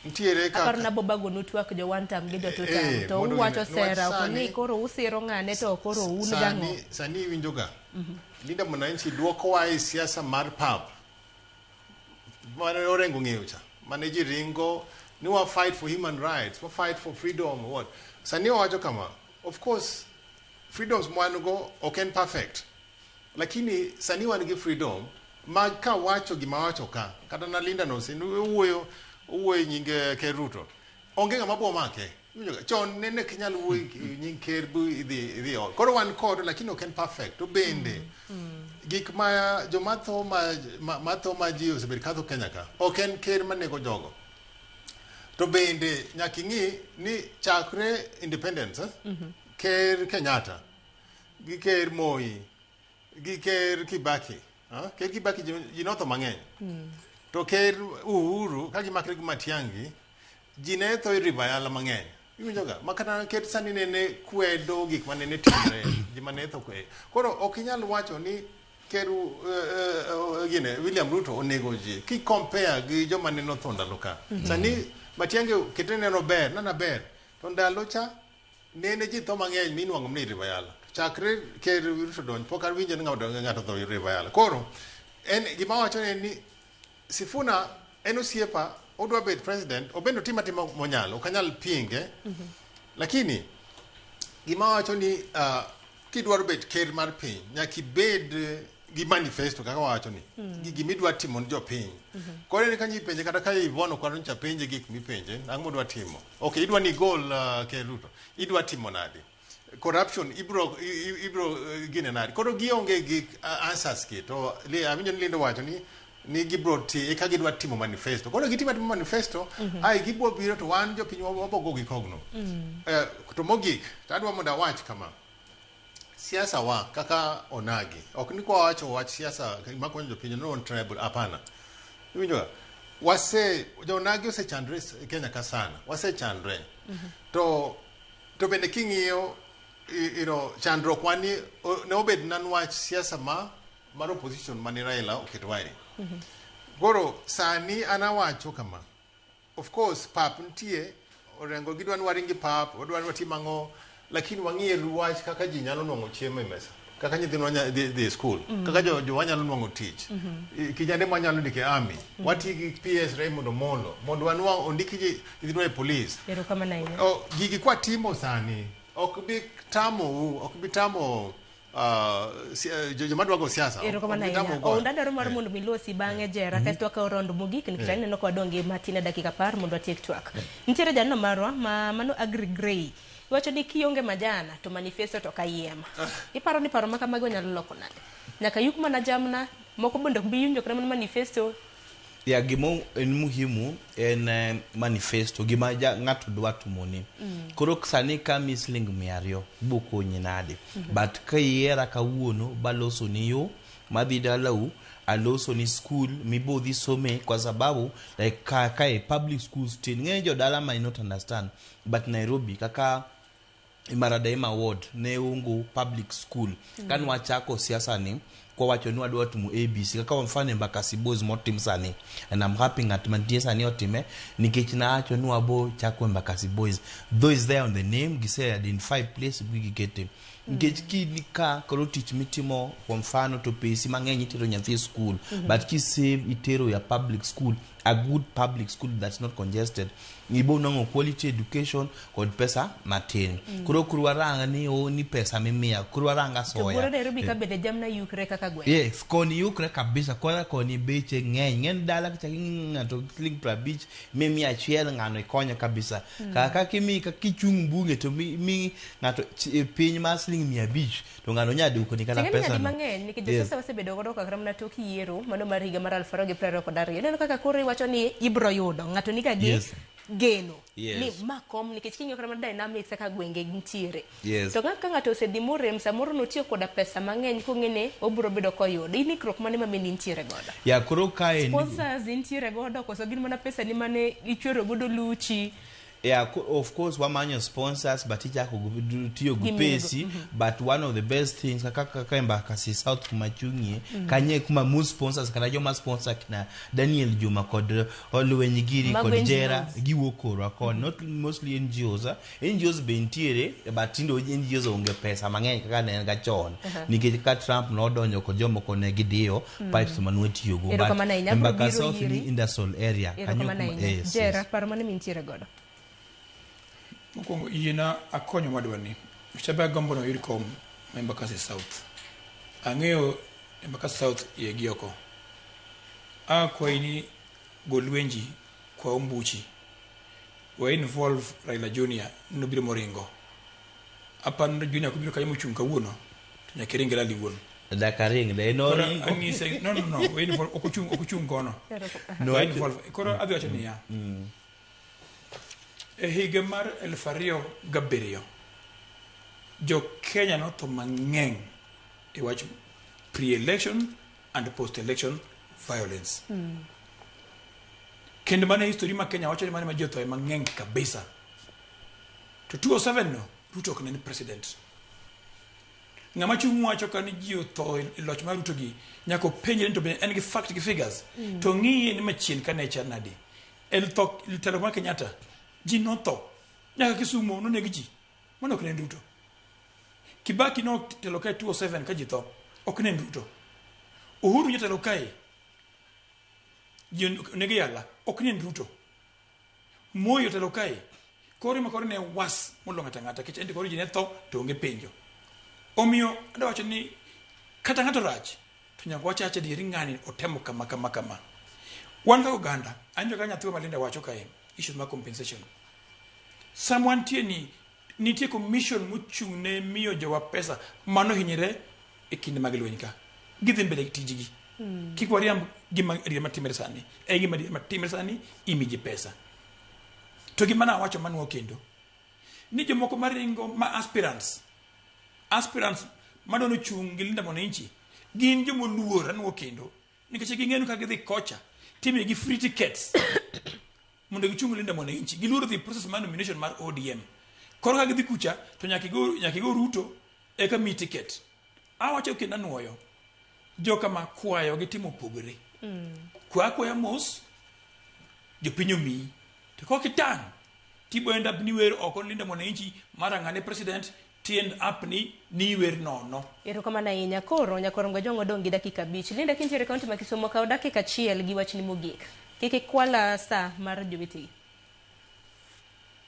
Nitiere kaka Aparo na bobago nutwak jo one term gi jo two term, to mondo uwacho gine, niwach sera, ok sani ni koro usiro ng'ane to koro un gang'o? Sani iwinjoga? Linda Mwananchi duokowa e siasa mar pap. Mane Orengo ng'eyo cha. Mane ji ringo ni wa fight for human rights, wa fight for freedom, what. Sani wawacho kama, of course, freedoms mwan go ok en perfect. Lakini sani wan gi freedom ma ka wacho gima wacho ka, kata na Linda no sin owuoyo nying Ker Ruto. Onge ng'ama bo make. Iwinjoga? Chon nene ok inyal wuoyo nying Ker bu idhi ot. Koro wan kod, lakini ok en perfect. To bende, gik ma joma tho ma tho ma ji osebedo kadho Kenya ka, ok en ker manego jogo. To bende nyaka ing'i ni chakre independence, Ker Kenyatta gi ker Moi gi ker Kibaki, ker Kibaki ji notho mang'eny. To ker Uhuru ka gimakre gi Matiang'i ji ne tho e River Yala mang'eny. Iwinjoga? Ma kata ker sani nene kwedo gik manene timre, ji mane tho kwe. Koro ok inyal wacho ni ker gine William Ruto onego ji ki compare gi joma nene otho ndalo ka. Sani Matiang'i kete neno ber, nana ber. To ndalo cha nene ji tho mang'eny minwang'o ni River Yala. Chakre ker Ruto donj pok awinjo ni ng'ato tho River Yala. Koro en gima wacho en ni Sifuna en osiepa, odwa bet president, obende otim atima monyalo, ok anyal pinge. Lakini gima wacho ni kidwaro bet ker mar piny, nyaka ibed gi manifesto kaka wawacho ni, gi gimidwa timo ne jopiny. Koro en kanyo ipenje kata ka Yvonne Okwaro nyocha penje gik mipenje, ang'o modwa timo? Okay, idwa ni igol ker Ruto, idwa timo nade? Corruption ibro gine nade? Koro gionge gi answers gi to awinjo ni Lindo wacho ni gibro ti eka gidwa timo manifesto. Koro gitimo atima manifesto, ai gibro biro to wan jopiny wabo go gi kogno. To mogik, to adwa mondo awach kama. Siasa wa kaka onagi. Ok ni kwa wacho wach siasa makonyo jopiny no on tribal, hapana. Iwinjo? Wase jonagi osechandre Kenya ka sana. Wasechandre. To bende king'iyo you know, chandruok wani ne obed nan wach siasa mar opposition mane Raila oketo wae. Koro sani an awacho kama. Of course pap nitie, Orengo gidwa ni waringi pap, wadwa ni watim ang'o, lakini wang'iye wach kaka ji nyalo nwang'o chiemo e mesa, kaka nyithindwa dhi e skul, kaka jowa nyalo nwang'o tich, kijande ma nyalo ndiko e army, wati gi PS Raymond Omolo mondo wanwang' ondiki ji nyithindwa e police. Erokamano ahinya. Gigi kwatimo sani ok bi tamou, ok bi tamo joma dwa go siasa. Erokamano ahinya. Ounda dwaro mar mondo milosi bang'e Jera, kaeto wakawo round mogik nikech aneno ka wadong' gi matin e dakika 10 mondo watiek twak. Nitiere janeno marwa ma mano Agri Grey. Iwacho ni kionge majana to manifesto to kayiem. Iparo ni paro ma kamago nyalo loko nade? Nyaka yuk mana jamna, moko bende ok bi winjo kata mana manifesto. Ya gima en muhimu en manifesto, gima ng'ato dwa tumoni. Koro sani ka mi siling 200 bokonyi nade. But ka iyiera kawuono baloso ni yo madhi dalau, aloso ni school mibodhi some, kwa sababu like ka e public schools tin ng'eny jodala might not understand, but Nairobi kaka Maradaima ward ne ongo public school. Kan wachako siasa ni kwa wacho ni wadwa timo ABC kaka kwa mfano Embakasi Boys motim sani, and I'm happy ng'at mantie sani otime nikech nawacho ni wabo chako Embakasi Boys, though is there on the name gise identify place gi gikete. Nikech kini ka koro tich mitimo kwa mfano to pesi mang'eny itero nyathi e school, but kisave itero ya public school, a good public school that's not congested, ibo nwang'o quality education kod pesa matin. Koro koro warang ni o ni pesa mimiya, koro warang To buore asoya. Nairobi ka bende jamna yukre kaka gweng'. Yes, koni yukre kabisa, kwanza koni beche ng'eny. Ng'eny dala kichak ing'i ng'ato siling 50, mi 100 ng'ano ikonyo kabisa. Kaka kimi kichung' bunge to mi ng'ato piny mar siling 500 to ng'ano nya duoko ni kata Ting'eni pesa nyadi no. mang'eny nikech Yes. josiasa wasebedo godo kaka mana tok yiero mano mar higa mar 2022. Ineno kaka koro iwacho ni ibro yudo ng'ato ni ka gi geno ni ma kom nikech king'iyo kata mana dynamics kaka gwenge nitiere. To ka ng'ato osedhi morem samoro notiyo koda pesa mang'eny kong'e ni obro bedo koyudo. In ikruok mane ma bende intiere godo? Ya koro kae Sponsors intiere godo koso gin mana pesa ni mane ichwero godo luchi? Yeah, of course wamanyo sponsors, but ichako tiyo gi Gi pesi, but one of the best things kaka kaka Embakasi South kuma chung'ie, kanye kuma most sponsors kata joma sponsor kina Daniel Juma kod Olweny giri Mago kod Jera NGOs. giwuok korwa koni, not mostly NGOs. NGOs be nitiere, but tinde NGOs onge pesa mang'eny kaka ne en ga chon, nikech ka Trump nodonjo kod jomoko ne gidiyo pipes manwatiyogo, but Erokamano ahinya, abiro Embakasi biro South ni iri. industrial area kanyo Erokamano kuma ahinya. yes, Jera, yes. paro mane mintiere godo? Mokwongo yiena akonyo wadwani. Nikech agombo ni oyud kom ma Embakasi South. Ang'eyo Embakasi South iye gi oko. Akwayi ni gol lwenji kwa ombuchi. We involve Raila Junior nobiro moringo. Aparo Junior kobiro kanyo mochung' kawuono to nyaka iring rally wuon. Dak aring de en Koro oringo. anyise no no no we involve ok ochung' kono. No, We involve. Koro adhi wacho niya. E higa mar 2007 Jo Kenya notho mang'eny e wach pre-election and post-election violence. Kendo mano e history ma Kenya wacho ni mano ema ji othoe mang'eny kabisa. To 2007 no, Ruto ok ne en president. Ng'ama chung' wacho ka ni ji otho e loch mar Ruto gi, nyaka openjre ni to be en gi fact gi figures. To ng'iye ni machien ka ne chal nade. E tho telo mar Kenyatta, ji notho. Nyaka Kisumo noneg ji. Mano ok ne en Ruto. Kibaki notelo kae 2007 ka ji tho. Ok ne en Ruto. Uhuru nyatelo kae, ji oneg yala. Ok ne en Ruto. Moi otelo kae, kore ma kore ne was molo ng'ato ang'ata nikech ento koro ji ne tho to onge penjo. Omiyo adwa wacho ni kata ng'ato rach to nyaka wach acha adieri ng'ani otemo kama kama kama. Wan kaka oganda, anjo ka nyathiwa Malinda wacho kae issues mag compensation. Sama wantie ni nitie commission mochung' ne miyo jowa pesa mano hinyre e kinde mag lweny ka. Gidhi mbele gi tijgi. Kik wariamb gima adier matimre sani. En gima adier matimre sani, imi ji pesa. To gima nawacho manuo kendo, ni jomoko maringo ma aspirants, aspirants madwa nochung' gi Linda Mwananchi, gin jomoluor anuo kendo, nikech ging'eyo ni ka gidhi kocha, timiyogi free tickets mondo gichung' Linda Mwananchi. Giluoro dhi process mar nomination mar ODM. Koro ka gidhi kucha, to nyaka igo Ruto eka miyi ticket. Awacho kendo anuoyo, joka ma kwayo gi timo opogore. Kwa akwaya mos, jopiny omiyi. To kok itang', tibo end up ni wer oko Linda Mwananchi mar ang'ane president, ti end up ni ni wer nono. Erokamano ahinya. Koro nyakwar Mgajwang' wadong' gi dakika 5. Linda kintiere e kaunti ma Kisumo, kaw dakika 1 gi wachni mogik. Kik ikwala sa mar jowetegi.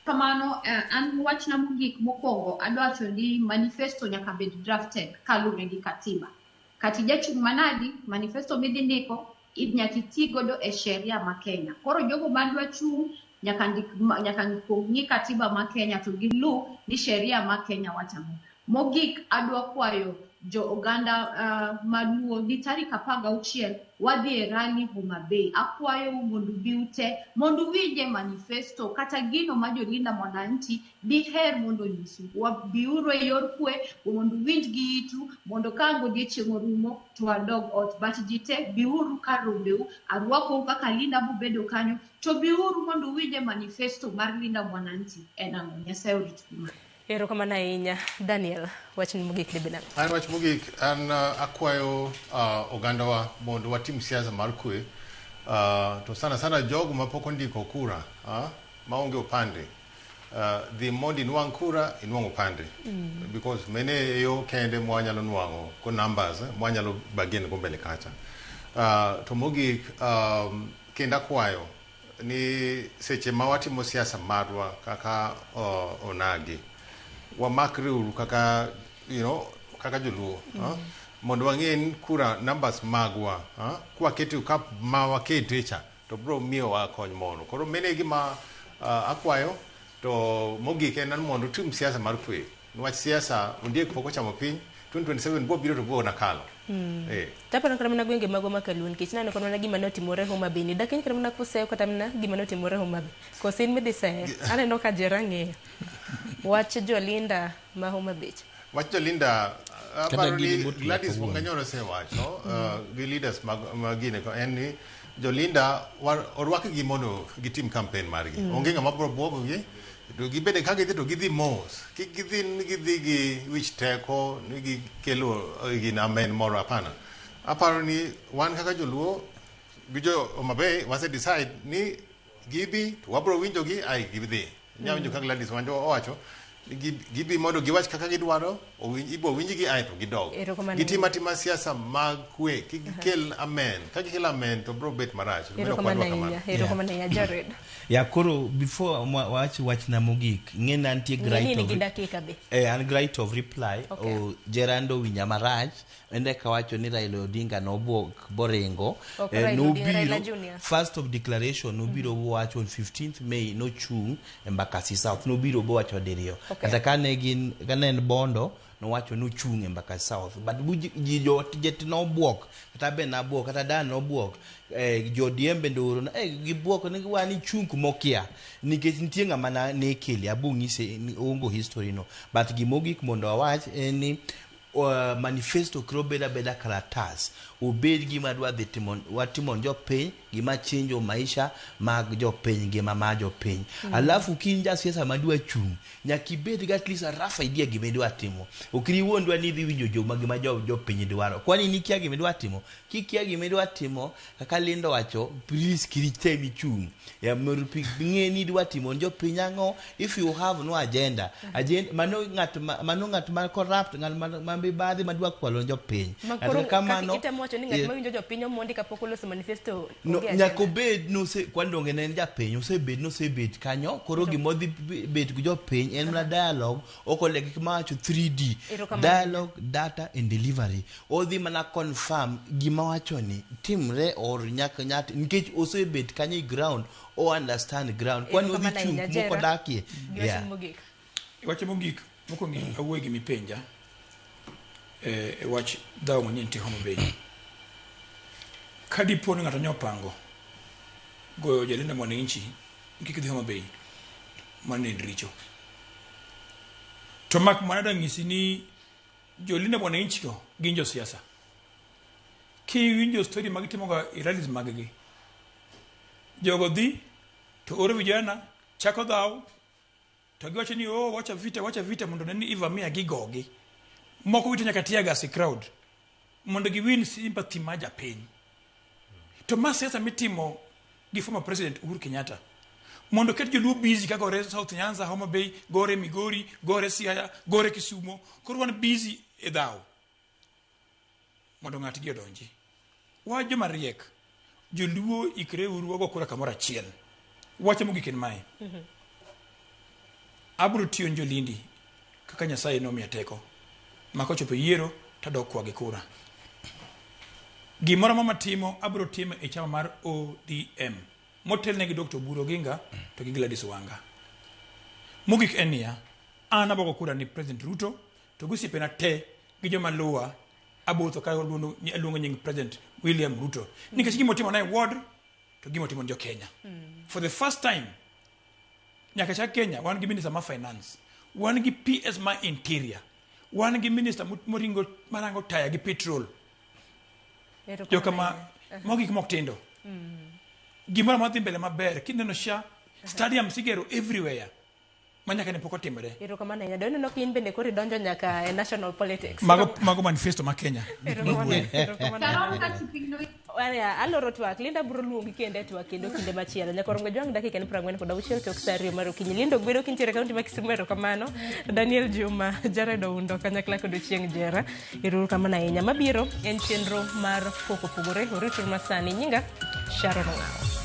Kamano, an wachna mogik mokwongo adwa wacho ni manifesto nyaka bed drafted kaluwore gi katiba. Kata ijachung' manadi, manifesto midhi ndiko nyaka iti godo e sheria ma Kenya. Koro jogo madwa chung' nyaka ndik nyaka kuong ng'i katiba ma Kenya to gilu ni sheria ma Kenya wacho ang'o. Mogik adwa kwayo jo oganda maluo ni tarik 16 wadhi e rally Homa Bay. Akwayou mondo ubi ute mondo uwinje manifesto kata gino ma jolinda Mwananchi diher mondo onyisu. Wabiuru e yor kwe mondo uwinj gi itu mondo ka ang' odiochieng' orumo to wadog ot. But ji te biuru kar rombeu, arwakou kaka Linda bubedo kanyo to biuru mondo uwinje manifesto mar Linda Mwananchi en ang'o. Nyasaye oritu malo. Erokamano ahinya. Daniel, wachni mogik dibed nang'o? An wach mogik, an akwayo ogandawa mondo watim siasa mar kwe. To sana sana jogo mapok ondiko kura, maonge opande, dhi mondo inwang' kura, inwang' opande. Because mene e yo kende mwanyalo nwang'o go numbers, mwanyalo bargain go mbele kacha. To mogik, kendo akwayo ni seche ma watimo siasa marwa kaka onagi, wamakre uru kaka, kaka joluo, mondo wang'e ni kura numbers magwa, kwaketo kap ma wakete cha, to bro miyowa kony moro. Koro mano e gima akwayo. To mogik en mondo utim siasa mar kwe. Niwach siasa ondiek pok ochamo piny, 2027 biro biro to biro nakalo. Taparo kata mana gwenge magwa ma Kaluo nikech naneno kata mana gima notimore Homa Bay ni. Dakiny kata mana kuseyo kata mana gima notimore Homa Bay. Koso in midhi seyo. Aneno ka Jera ng'iyo. Wach Jolinda ma Homa Bay. Wach Jolinda, aparo ni Gladys Wanganyoro osewacho gi leaders mag gine en ni Jolinda orwakgi mondo gitim campaign margi. Onge ng'ama biro bwogogi. To gibede ka gidhi to gidhi mos. Kik gidhi ni gidhi gi wich teko ni gikelo gina amen moro hapana. Aparo ni wan kaka joluo gi jo Homa Bay wase decide ni gibi to wabro winjogi ai gidhi. Inya winjo kaka Gladys Wanjo owacho gibi mondo giwach kaka gidwaro, ibo winjgi ae to gidog. Gitim atima siasa mag kwe, kik gikel amen. Ka gikel amen to bro bet marach. Erokamano ahinya. Erokamano ahinya Jared. Ya koro before wach wachna mogik, ing'e ni antie gi right of dakika be. An gi right of reply. Gerando winja marach, ende kawacho ni Raila Odinga nobuok boringo. Nobiro first of declaration nobiro wacho on 15th May nochung' Embakasi South nobiro bowacho diriyo. Kata kane gin kane en Bondo nowacho ni ochung' Embakasi South but ji jo nobuok kata be nabuok kata Dan nobuok jo ODM bende oorona gibuok ni wan ichung' kuma okia nikech nitie ng'ama ne kele abo ng'ise ni ongo history no but gimogik mondo awach en ni manifesto koro bedo abeda kalatas obed gima dwa dhi timo watimo ne jopiny gima chenjo maisha mag jopiny ngima mar jopiny alafu ka in jasiasa madwa chung' nyaka ibed gi at least a rough idea gima idwa timo ok iwuondwa ni idhi winjo joma gima jopiny dwaro kwani in ikia gima idwa timo kikia gima idwa timo kaka Linda owacho please kik item ichung' ya mondo ng'e ni idwa timo ne jopiny ang'o if you have no agenda agenda mano ng'at ma corrupt ng'at ma mibadhi madwa kwalo ne jopiny Ma Kata koro kamano kaka itemo wacho ni ng'at mawinjo jopiny omondi kapok oloso manifesto no, onge nyaka agenda. obed nose kwani donge ne en japiny osebet nosebet kanyo koro gima odhi bet gi jopiny en mana dialogue okole gik mawacho 3D Erokamano. dialogue data and delivery odhi mana confirm gima wacho ni timre or nyaka nyati nikech osebet kanyo e ground o understand ground kwani odhi Erokamano chung' ahinya, kuma Jera. ok odakie Gi wach yeah. mogik. Wach mogik mokwongo awuoye gi mipenja e wach dhawo manyien nitie Homa Bay. Ka dipo ni ng'ato nyopango goyo jalinda mwananchi kik dhi Homa Bay, mano ne en richo. To mak mana dang'isi ni jolinda mwananchi go gin josiasa. Kiwinjo story ma gitimoga e rallies mag gi, jogo dhi to oro vijana chako dhaw to giwacho ni oh, wacha vita wacha vita mondo ne ni ivamia gigogi. Moko wito nyaka tear gas e crowd mondo giwin sympathy mar japiny. To ma siasa mitimo gi former president Uhuru Kenyatta mondo ket joluo busy ka gore South Nyanza, Homa Bay, gore Migori, gore Siaya, gore Kisumo. Koro wan busy e dhaw mondo ng'atgi odonji. Wa joma riek, joluo ikre uru wago kura kamoro achiel. Wach mogik en mae. Abiro tiyo ne jolindi kaka Nyasaye nomiya teko. Ma kochopo yiero tadok kwagi kura. Gimoro amora matimo abiro timo e chama mar ODM. Motelne gi Dr. Oburu Oginga to gi Gladys Wanga. Mogik en niya, an abogo kura ni President Ruto to gi osiepena te gi joma luwa abotho ka aluongo nying President William Ruto. Nikech gima otimo na e ward to gima otimo ne jo Kenya. For the first time nyaka chak Kenya wan gi minister ma finance, wan gi PS ma interior, wan gi minister moringo marango taya gi petrol. Jokama mago gik mok tindo. Gimoro amora dhi mbele maber kineno sha stadiums igero everywhere ma nyaka ne pok otimore. Erokamano ahinya. Doneno ka in bende koro idonjo nyaka e national politics. Mago manifesto ma Kenya. Erokamano. Aya, aloro twak. Linda biro luongi kendo e twak kendo kinde machielo. Nyaka warom gajwang' dakika en 46 tok sa 2 mar okinyi. Linda Ogbedo kintiere e kaunti ma Kisumu erokamano. Daniel Juma, Jared Oundo kanyakla kod Ochieng' Jera. Erokamano ahinya. Mabiro en chenro mar pok opogore. Orituru masani. Nyinga Sharon Ong'awo.